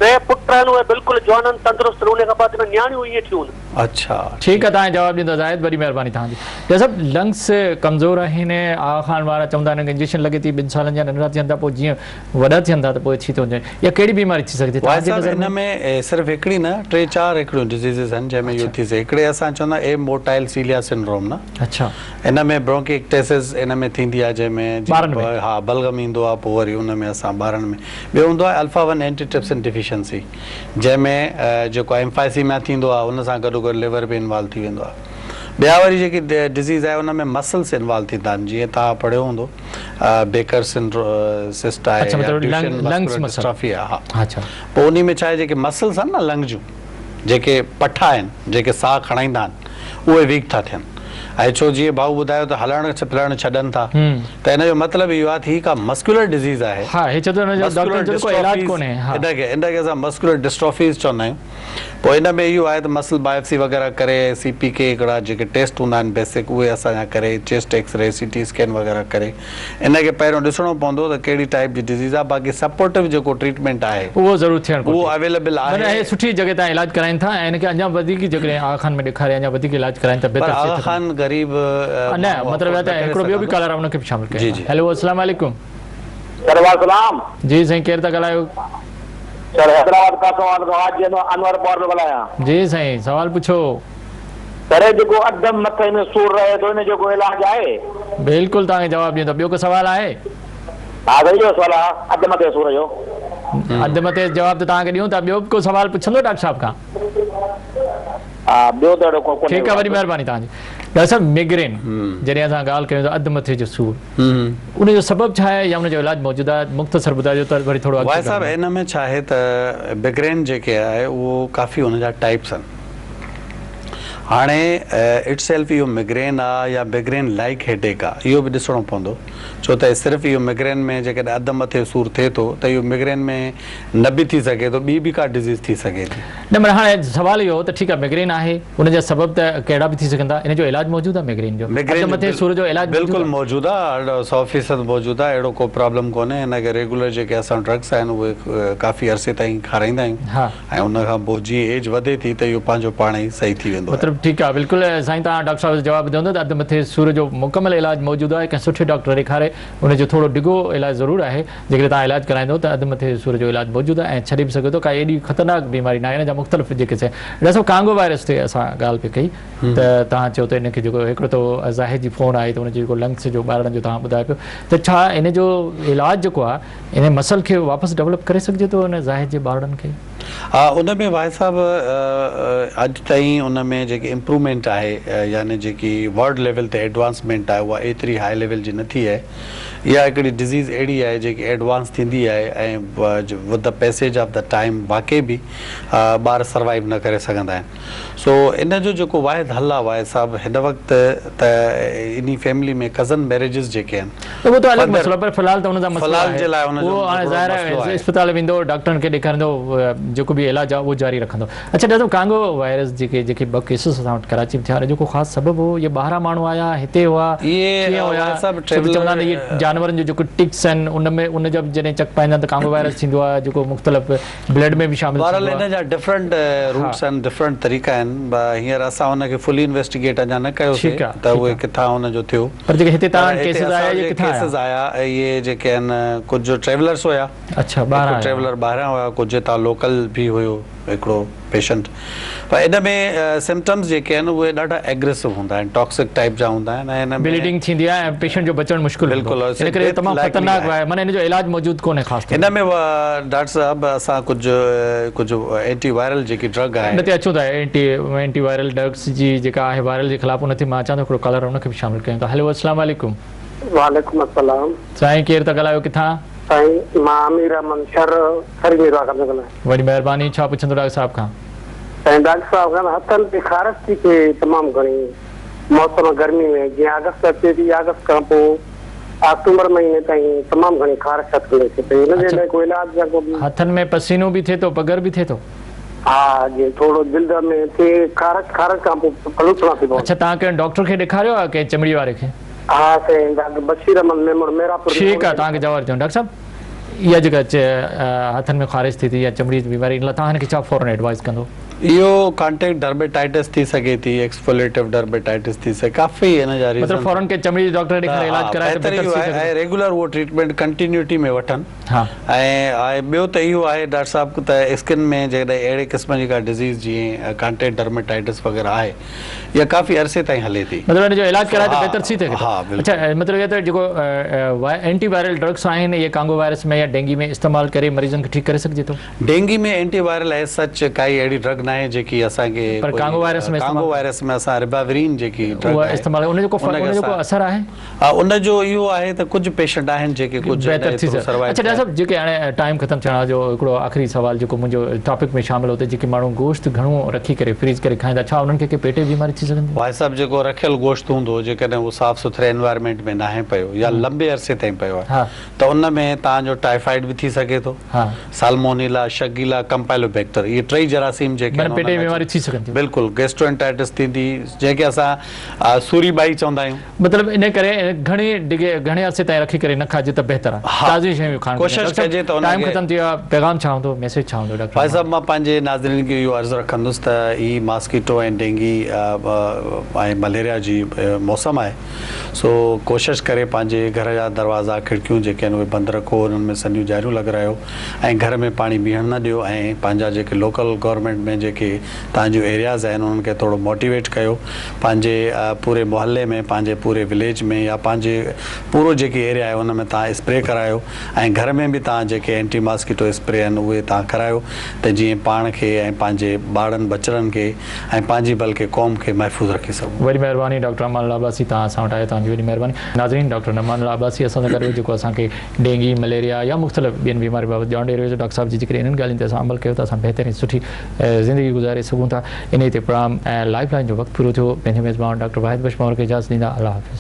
[SPEAKER 7] ٽي پٽ آهن اهي بلڪل جوان آهن تندرست آهن انهي کان بعد ۾ نياڻيون ائين ٿيون آهن.
[SPEAKER 2] اڇا
[SPEAKER 1] ٺيڪ آ توهان جواب ڏيندا زاهد وڏي مهرباني توهان جي ڊاڪٽر صاحب لنگس ڪمزور آهن آغا خان وارا چوندا آهن انجيڪشن لڳي ٿي ٻن سالن جا ننڍڙا ٿين ٿا پوء جيئن وڏا ٿين ٿا ته پوء ٿي ٿو وڃي اها ڪهڙي بيماري ٿي سگهي ٿي
[SPEAKER 2] توهان
[SPEAKER 1] توهان جي
[SPEAKER 2] صاحب
[SPEAKER 1] نظر
[SPEAKER 2] ان
[SPEAKER 1] ۾
[SPEAKER 2] ۾ صرف هڪڙي نه ٽي چار هڪڙيون ڊزيزز آهن جنهن ۾ اهو ٿي سگهي هڪڙي اسان چوندا آهيون اي موٽائل سيليا سنڊروم نه
[SPEAKER 1] اڇا
[SPEAKER 2] ان ۾ برونڪي ايڪٽيسز ان ۾ ٿيندي آهي جنهن ۾
[SPEAKER 1] ٻارن ۾
[SPEAKER 2] ها بلغم ايندو آهي پوء وري ان ۾ اسان ٻارن ۾ ٻيو هوندو آهي الفا ون اينٽي ٽرپسن ڊيفيشنسي جنهن ۾ جيڪو ايمفائسيما ٿيندو آهي ان سان گڏو گڏ ليور به انوالو ٿي ويندو آهي ٻيا وري جيڪي ڊزيز آهي ان ۾ مسلس انوالو ٿيندا آهن جيئن توهان پڙهيو هوندو بيڪر سنڊرو سسٽ آهي
[SPEAKER 1] اڇا
[SPEAKER 2] يا
[SPEAKER 1] مطلب
[SPEAKER 2] ڊيوشن
[SPEAKER 1] لنگس
[SPEAKER 2] مسڪولر
[SPEAKER 1] مسل
[SPEAKER 2] ڊسٽرافي آهي ها
[SPEAKER 1] اڇا
[SPEAKER 2] پوء انهي ۾ ڇا آهي جيڪي مسلس آهن نه لنگ جون جيڪي پٺا آهن جيڪي ساهه کڻائيندا آهن اهي ويڪ ٿا ٿين ۽ ڇو جيئن ڀائو ٻڌايو ته هلڻ ڦرڻ ڇڏن ٿا ته ان جو مطلب اهو آهي ته هي ڪا مسڪيولر ڊزيز آهي.
[SPEAKER 1] ها هي چئي ٿو ان جو
[SPEAKER 2] مسڪيولر
[SPEAKER 1] ڊاڪٽر جو ڪو علاج
[SPEAKER 2] ڊسٽرافيز
[SPEAKER 1] ڪونهي ها.
[SPEAKER 2] ان کي ان کي اسان مسڪيولر ڊسٽرافيز چوندا آهيون پوء ان ۾ اهو آهي ته مسل بايوپسي وغيره ڪري سي پي ڪي هڪڙا جيڪي ٽيسٽ هوندا آهن بيسڪ اهي اسان جا ڪري چيسٽ ايڪس ري سي ٽي اسڪين وغيره ڪري ان کي پهريون ڏسڻو پوندو ته ڪهڙي ٽائيپ جي ڊزيز آهي باقي سپورٽو جيڪو ٽريٽمينٽ آهي
[SPEAKER 1] اهو ضرور ٿيڻ
[SPEAKER 2] اهو
[SPEAKER 1] گهرجي.
[SPEAKER 2] اويليبل
[SPEAKER 1] معنيٰ
[SPEAKER 2] آهي.
[SPEAKER 1] هي سٺي جڳهه تان علاج ڪرائين ٿا ۽ ان کي اڃا وڌيڪ جيڪڏهن آغا خان ۾ ڏيکاري اڃا وڌيڪ علاج ڪرائين ته
[SPEAKER 2] پر
[SPEAKER 1] بهتر
[SPEAKER 2] آغا
[SPEAKER 1] صحت
[SPEAKER 2] خان غريب
[SPEAKER 1] نه
[SPEAKER 2] ماڻهو
[SPEAKER 1] مطلب
[SPEAKER 2] افورڊ
[SPEAKER 1] اها
[SPEAKER 2] نه
[SPEAKER 1] ته
[SPEAKER 2] ڪري
[SPEAKER 1] هڪڙو ٻيو به
[SPEAKER 2] سگهندو.
[SPEAKER 1] ڪالر آهي ان کي به شامل ڪيون
[SPEAKER 2] جي
[SPEAKER 1] ٿا
[SPEAKER 2] جي.
[SPEAKER 1] هيلو السلام عليڪم.
[SPEAKER 3] سر وعليڪم
[SPEAKER 1] جي سائين ڪير ٿا ڳالهايو.
[SPEAKER 3] سر حيدرآباد کان سوال حاجي انور پوار پيو ڳالهايان.
[SPEAKER 1] جي سائين سوال پڇو.
[SPEAKER 6] سر جيڪو اڌ مٿي ۾ سور رهي ٿو ان جو ڪو علاج آهي؟
[SPEAKER 1] بلڪل توهان کي جواب ڏيون ٿا ٻيو ڪو سوال آهي؟
[SPEAKER 6] ها سائين اهو سوال آهي اڌ مٿي جي سور جو.
[SPEAKER 1] اڌ مٿي جو جواب ته توهان کي ڏيون ٿا ٻيو به ڪو سوال پڇندو ڊاڪٽر صاحب کان؟
[SPEAKER 6] ها ٻيو ته اهڙو ڪو ڪونهي.
[SPEAKER 1] ٺيڪ آهي وڏي مهرباني توهان جي. ڊاڪٽر صاحب ميگرين جڏهن اسان ڳالهه ڪيون ته اڌ مٿي جو سور ان جو سبب ڇا آهي يا ان جو علاج موجود آهي مختصر ٻڌائجو ته وري ٿورو اڳتي
[SPEAKER 2] واحد صاحب ان ۾ ڇا آهي ته ميگرين جيڪي آهي اهو ڪافي ان جا ٽائپس آهن هاڻي it self اهو ميگرين آ يا ميگرين لائيڪ هيڊيڪ آ اهو به ڏسڻو پوندو ڇو ته صرف اهو ميگرين ۾ جيڪڏهن اڌ مٿي سور ٿئي ٿو ته اهو ميگرين ۾ نه به ٿي سگهي ٿو ٻي به ڪا ڊزيز ٿي سگهي ٿي.
[SPEAKER 1] نه معنيٰ هاڻي سوال اهو هو ته ٺيڪ آ ميگرين آهي ان جا سبب ته ڪهڙا به ٿي سگهن ٿا ان جو علاج موجود آ ميگرين جو اڌ مٿي سور جو علاج موجود آ؟
[SPEAKER 2] بلڪل موجود آ 100% موجود آ اهڙو ڪو پرابلم ڪونهي هن کي ريگولر جيڪي اسان ڊرگس آهن اهي ڪافي عرصي تائين کارائيندا آهيون ۽ ان کان پوء جيئن ايج وڌي ٿي ته اهو پنهنجو پاڻ ئي صحيح ٿي ويندو آهي.
[SPEAKER 1] مطلب ٺيڪ آ بلڪل سائين توهان ڊاڪٽر صاحب جو جواب ٻڌو هوندو ته اڌ مٿي سور جو مڪمل علاج موجود آهي ڪنهن سٺي ڊاڪٽر ڏيکاري ان جو ٿورو ڊگهو علاج ضرور آهي جيڪڏهن توهان علاج ڪرائيندو ته اڌ مٿي سور جو علاج موجود آهي ۽ ڇڏي به سگهو ٿو ڪا ايڏي خطرناڪ بيماري ناهي ان جا مختلف جيڪي سي ڊاڪٽر صاحب ڪانگو وائرس تي اسان ڳالهه پئي ڪئي ته توهان چيو ته ان کي جيڪو هڪڙو ته زاهد جي فون آئي ته ان جو جيڪو لنگس جو ٻارڙن جو توهان ٻڌايو پيو ته ڇا ان جو علاج جيڪو آهي ان مسل کي واپس ڊولپ ڪري سگهجي ٿو ان زاهد جي ٻارڙن کي؟
[SPEAKER 2] ها ان ۾ واحد صاحب اڄ تائين ان ۾ جيڪي امپروومينٽ آهي يعني جيڪي ورلڊ ليول تي ايڊوانسمينٽ آهي اها ايتري هاء ليول جي نه ٿي آهي اها هڪڙي ڊزيز اهڙي آهي جيڪي ايڊوانس ٿيندي آهي ۽ with the passage of the time واقعي به ٻار سروائيو نه ڪري سگهندا آهن سو ان جو جيڪو واحد حل آهي واحد صاحب هن وقت ته انهي فيملي ۾ ڪزن ميريجز جيڪي آهن
[SPEAKER 1] اهو ته الڳ مسئلو آهي پر في الحال ته ان سان مسئلو
[SPEAKER 2] آهي جي لاء ان جو
[SPEAKER 1] اهو هاڻي ظاهر آهي اسپتال ويندو ڊاڪٽرن کي ڏيکاريندو جيڪو به علاج آهي اهو جاري رکندو اڇا ڊاڪٽر صاحب ڪانگو وائرس جيڪي جيڪي ٻه ڪيسز اسان وٽ ڪراچي ۾ ٿيا ان جو ڪو خاص سبب هو يا ٻاهران ماڻهو آيا هتي هئا ڪيئن هيا ڇو ته چوندا آهن اهي جانورن جو جيڪو ٽڪس آهن ان ۾ ان جا به جڏهن چڪ پائيندا آهن ته ڪانگو وائرس ٿيندو آهي جيڪو مختلف بلڊ ۾ به شامل ٿيندو
[SPEAKER 2] آهي. بهرحال ان جا ڊفرنٽ روٽس آهن ڊفرنٽ طريقا آهن هينئر اسان ان کي فلي انويسٽيگيٽ اڃا نه ڪيوسي ته اهي ڪٿان ان جو ٿيو
[SPEAKER 1] پر جيڪي هتي توهان وٽ ڪيسز آيا اهي ڪٿان آيا؟
[SPEAKER 2] ڪيسز آيا اهي جيڪي آهن ڪجهه ٽريولرس هيا
[SPEAKER 1] اڇا ٻاهران
[SPEAKER 2] آيا ٽريولر ٻاهران هيا ڪجهه هتان لوڪل به هيو هڪڙو پيشنٽ پر ان ۾ سمپٽمز جيڪي آهن اهي ڏاڍا ايگريسو هوندا آهن ٽاڪسڪ ٽائپ جا هوندا آهن ۽ ان ۾
[SPEAKER 1] بليڊنگ ٿيندي آهي ۽ پيشنٽ جو بچڻ مشڪل هوندو
[SPEAKER 2] بلڪل
[SPEAKER 1] ان ڪري تمام خطرناڪ آهي معنيٰ ان جو علاج موجود ڪونهي خاص
[SPEAKER 2] طور ان ۾ ڊاڪٽر صاحب اسان ڪجهه ڪجهه اينٽي وائرل جيڪي ڊرگ آهي
[SPEAKER 1] ان تي اچون ٿا اينٽي اينٽي وائرل ڊرگس جي جيڪا آهي وائرل جي خلاف ان تي مان اچان ٿو هڪڙو ڪالر ان کي به شامل ڪيون ٿا هيلو السلام عليڪم.
[SPEAKER 7] وعليڪم السلام.
[SPEAKER 1] سائين ڪير ٿا ڳالهايو ڪٿان؟
[SPEAKER 7] سائين مان امير احمد شر ٺري ميرواهه کان ٿو ڳالهايان.
[SPEAKER 1] وڏي مهرباني ڇا پڇندو ڊاڪٽر صاحب کان.
[SPEAKER 7] سائين ڊاڪٽر صاحب کان هٿن تي خارش ٿي ٿئي تمام گهڻي موسم گرمي ۾ جيئن آگسٽ اچي ٿي آگسٽ کان پوء آڪٽومبر مهيني تائين تمام گهڻي خارش هٿن تي ٿئي پئي ان جي لاء ڪو علاج يا ڪو.
[SPEAKER 1] هٿن ۾ پسينو به ٿئي ٿو پگهر به ٿئي ٿو.
[SPEAKER 7] ها جي ٿورو جلد ۾ ٿئي خارش خارش کان پوء ڦلوسڻا ٿي پون.
[SPEAKER 1] اڇا توهان ڪنهن ڊاڪٽر کي ڏيکاريو آهي ڪنهن چمڙي واري کي.
[SPEAKER 7] ها سائين ڊاڪٽر بشير احمد ميمڻ ميراپور ۾.
[SPEAKER 1] ٺيڪ آ توهان کي جواب ڏيون ڊاڪٽر صاحب اها جيڪا هٿن ۾ خارش ٿئي ٿي يا چمڙي جي بيماري ان لاء توهان هن کي ڇا فورن ايڊوائز ڪندو.
[SPEAKER 2] اهو ڪانٽيڪٽ ڊرميٽائٽس ٿي سگهي ٿي ايڪسفوليٽو ڊرميٽائٽس ٿي سگهي ڪافي ان جا ريزن
[SPEAKER 1] مطلب فورن ڪنهن چمڙي جي ڊاڪٽر کي ڏيکاري علاج ڪرائي ته بهتر ٿي سگهي
[SPEAKER 2] ۽ ريگولر اهو ٽريٽمينٽ ڪنٽينيوٽي ۾ وٺن ۽ ٻيو ته اهو آهي ڊاڪٽر صاحب ته اسڪن ۾ جيڪڏهن اهڙي قسم جي ڪا ڊزيز جيئن ڪانٽيڪٽ ڊرميٽائٽس وغيره آهي اها ڪافي عرصي تائين هلي ٿي.
[SPEAKER 1] مطلب ان جو علاج ڪرائي ته بهتر ٿي سگهي ٿو. اڇا مطلب اهو ته جيڪو اينٽي وائرل ڊرگس آهن اهي ڪانگو وائرس ۾ يا ڊينگي ۾ استعمال ڪري مريضن کي ٺيڪ ڪري سگهجي ٿو؟
[SPEAKER 2] Dengue ۾ anti viral as such ڪائي اهڙي ڊرگ ناهي جيڪي اسان کي
[SPEAKER 1] پر ڪانگو وائرس ۾
[SPEAKER 2] ڪانگو وائرس ۾ اسان رباورين جيڪي ڊرگ آهي
[SPEAKER 1] استعمال ان جو ڪو ان جو ڪو اثر آهي؟
[SPEAKER 2] ان جو اهو آهي ته ڪجهه پيشنٽ آهن جيڪي ڪجهه
[SPEAKER 1] بهتر ٿي سگهن. اڇا ڊاڪٽر صاحب جيڪي هاڻي ٽائيم ختم ٿيڻ جو هڪڙو آخري سوال جيڪو منهنجو ٽاپڪ ۾ شامل هو ته جيڪي ماڻهو گوشت گهڻو رکي ڪري فريز ڪري کائين ٿا ڇا انهن کي ڪي پيٽ جي بيماري ٿي سگهندي؟
[SPEAKER 2] ڀائي صاحب جيڪو رکيل گوشت هوندو جيڪڏهن اهو صاف سٿري انوائرمينٽ ۾ ناهي پيو يا لنبي عرصي تائين پيو آهي ته ان ۾ توهان جو ٽائيفائيڊ به ٿي سگهي ٿو سالمونيلا، شگيلا، ڪمپائلوبيڪٽر اهي ٽئي جراثيم جيڪي
[SPEAKER 1] آهن معنيٰ پيٽ جي بيماري ٿي سگهن ٿيون.
[SPEAKER 2] بلڪل گيسٽروانٽائٽس ٿيندي جنهن کي اسان سوري ٻائي چوندا آهيون.
[SPEAKER 1] مطلب ان ڪري گهڻي ڊگهي گهڻي عرصي تائين رکي ڪري نه کائجي ته بهتر آهي. تازيون شيون کائڻ گهرجن.
[SPEAKER 2] ڪوشش ڪجي ته ان کي.
[SPEAKER 1] ٽائيم ختم ٿي ويو آهي پيغام ڇا هوندو ميسيج ڇا هوندو ڊاڪٽر.
[SPEAKER 2] ڀائي صاحب مان پنهنجي ناظرين کي اهو عرض رکندس ته هي ماسڪيٽو ۽ ڊينگي ۽ مليريا جي موسم آهي سو ڪوشش ڪري پنهنجي گهر جا دروازا کڙڪيون جيڪي آهن اهي بند رکو انهن ۾ سنهيون ڄاريون لڳرايو ۽ گهر ۾ پاڻي بيهڻ نه ڏيو ۽ پنهنجا جيڪي لوڪل گورنمينٽ ۾ جيڪي. جيڪي توهان جون ايرياز آهن انهن کي ٿورو موٽيويٽ ڪيو پنهنجي پوري محلي ۾ پنهنجي پوري وليج ۾ يا پنهنجي پورو جيڪي ايريا آهي ان ۾ توهان اسپري ڪرايو ۽ گهر ۾ به توهان جيڪي اينٽي ماسڪيٽو اسپري آهن اهي توهان ڪرايو ته جيئن پاڻ کي ۽ پنهنجي ٻارڙن ٻچڙن کي ۽ پنهنجي بلڪه قوم کي محفوظ رکي سگهون.
[SPEAKER 1] وڏي مهرباني ڊاڪٽر امان الله عباسي توهان اسان وٽ آيا توهان جي وڏي مهرباني. ناظرين ڊاڪٽر امان الله عباسي اسان سان گڏ هو جيڪو اسان کي ڊينگي، مليريا يا مختلف ٻين بيمارين بابت ڄاڻ ڏئي رهيو هو ڊاڪٽر صاحب جي جيڪڏهن انهن ڳالهين تي اسان عمل ڪيو ته اسان بهتر ۽ سٺي زندگي گذاري سگهون ٿا انهي تي پروگرام لائيف لائين جو وقت پورو ٿيو پنهنجي ميزبان ڊاڪٽر واحد بخش پنهور کي اجازت ڏيندا الله حافظ.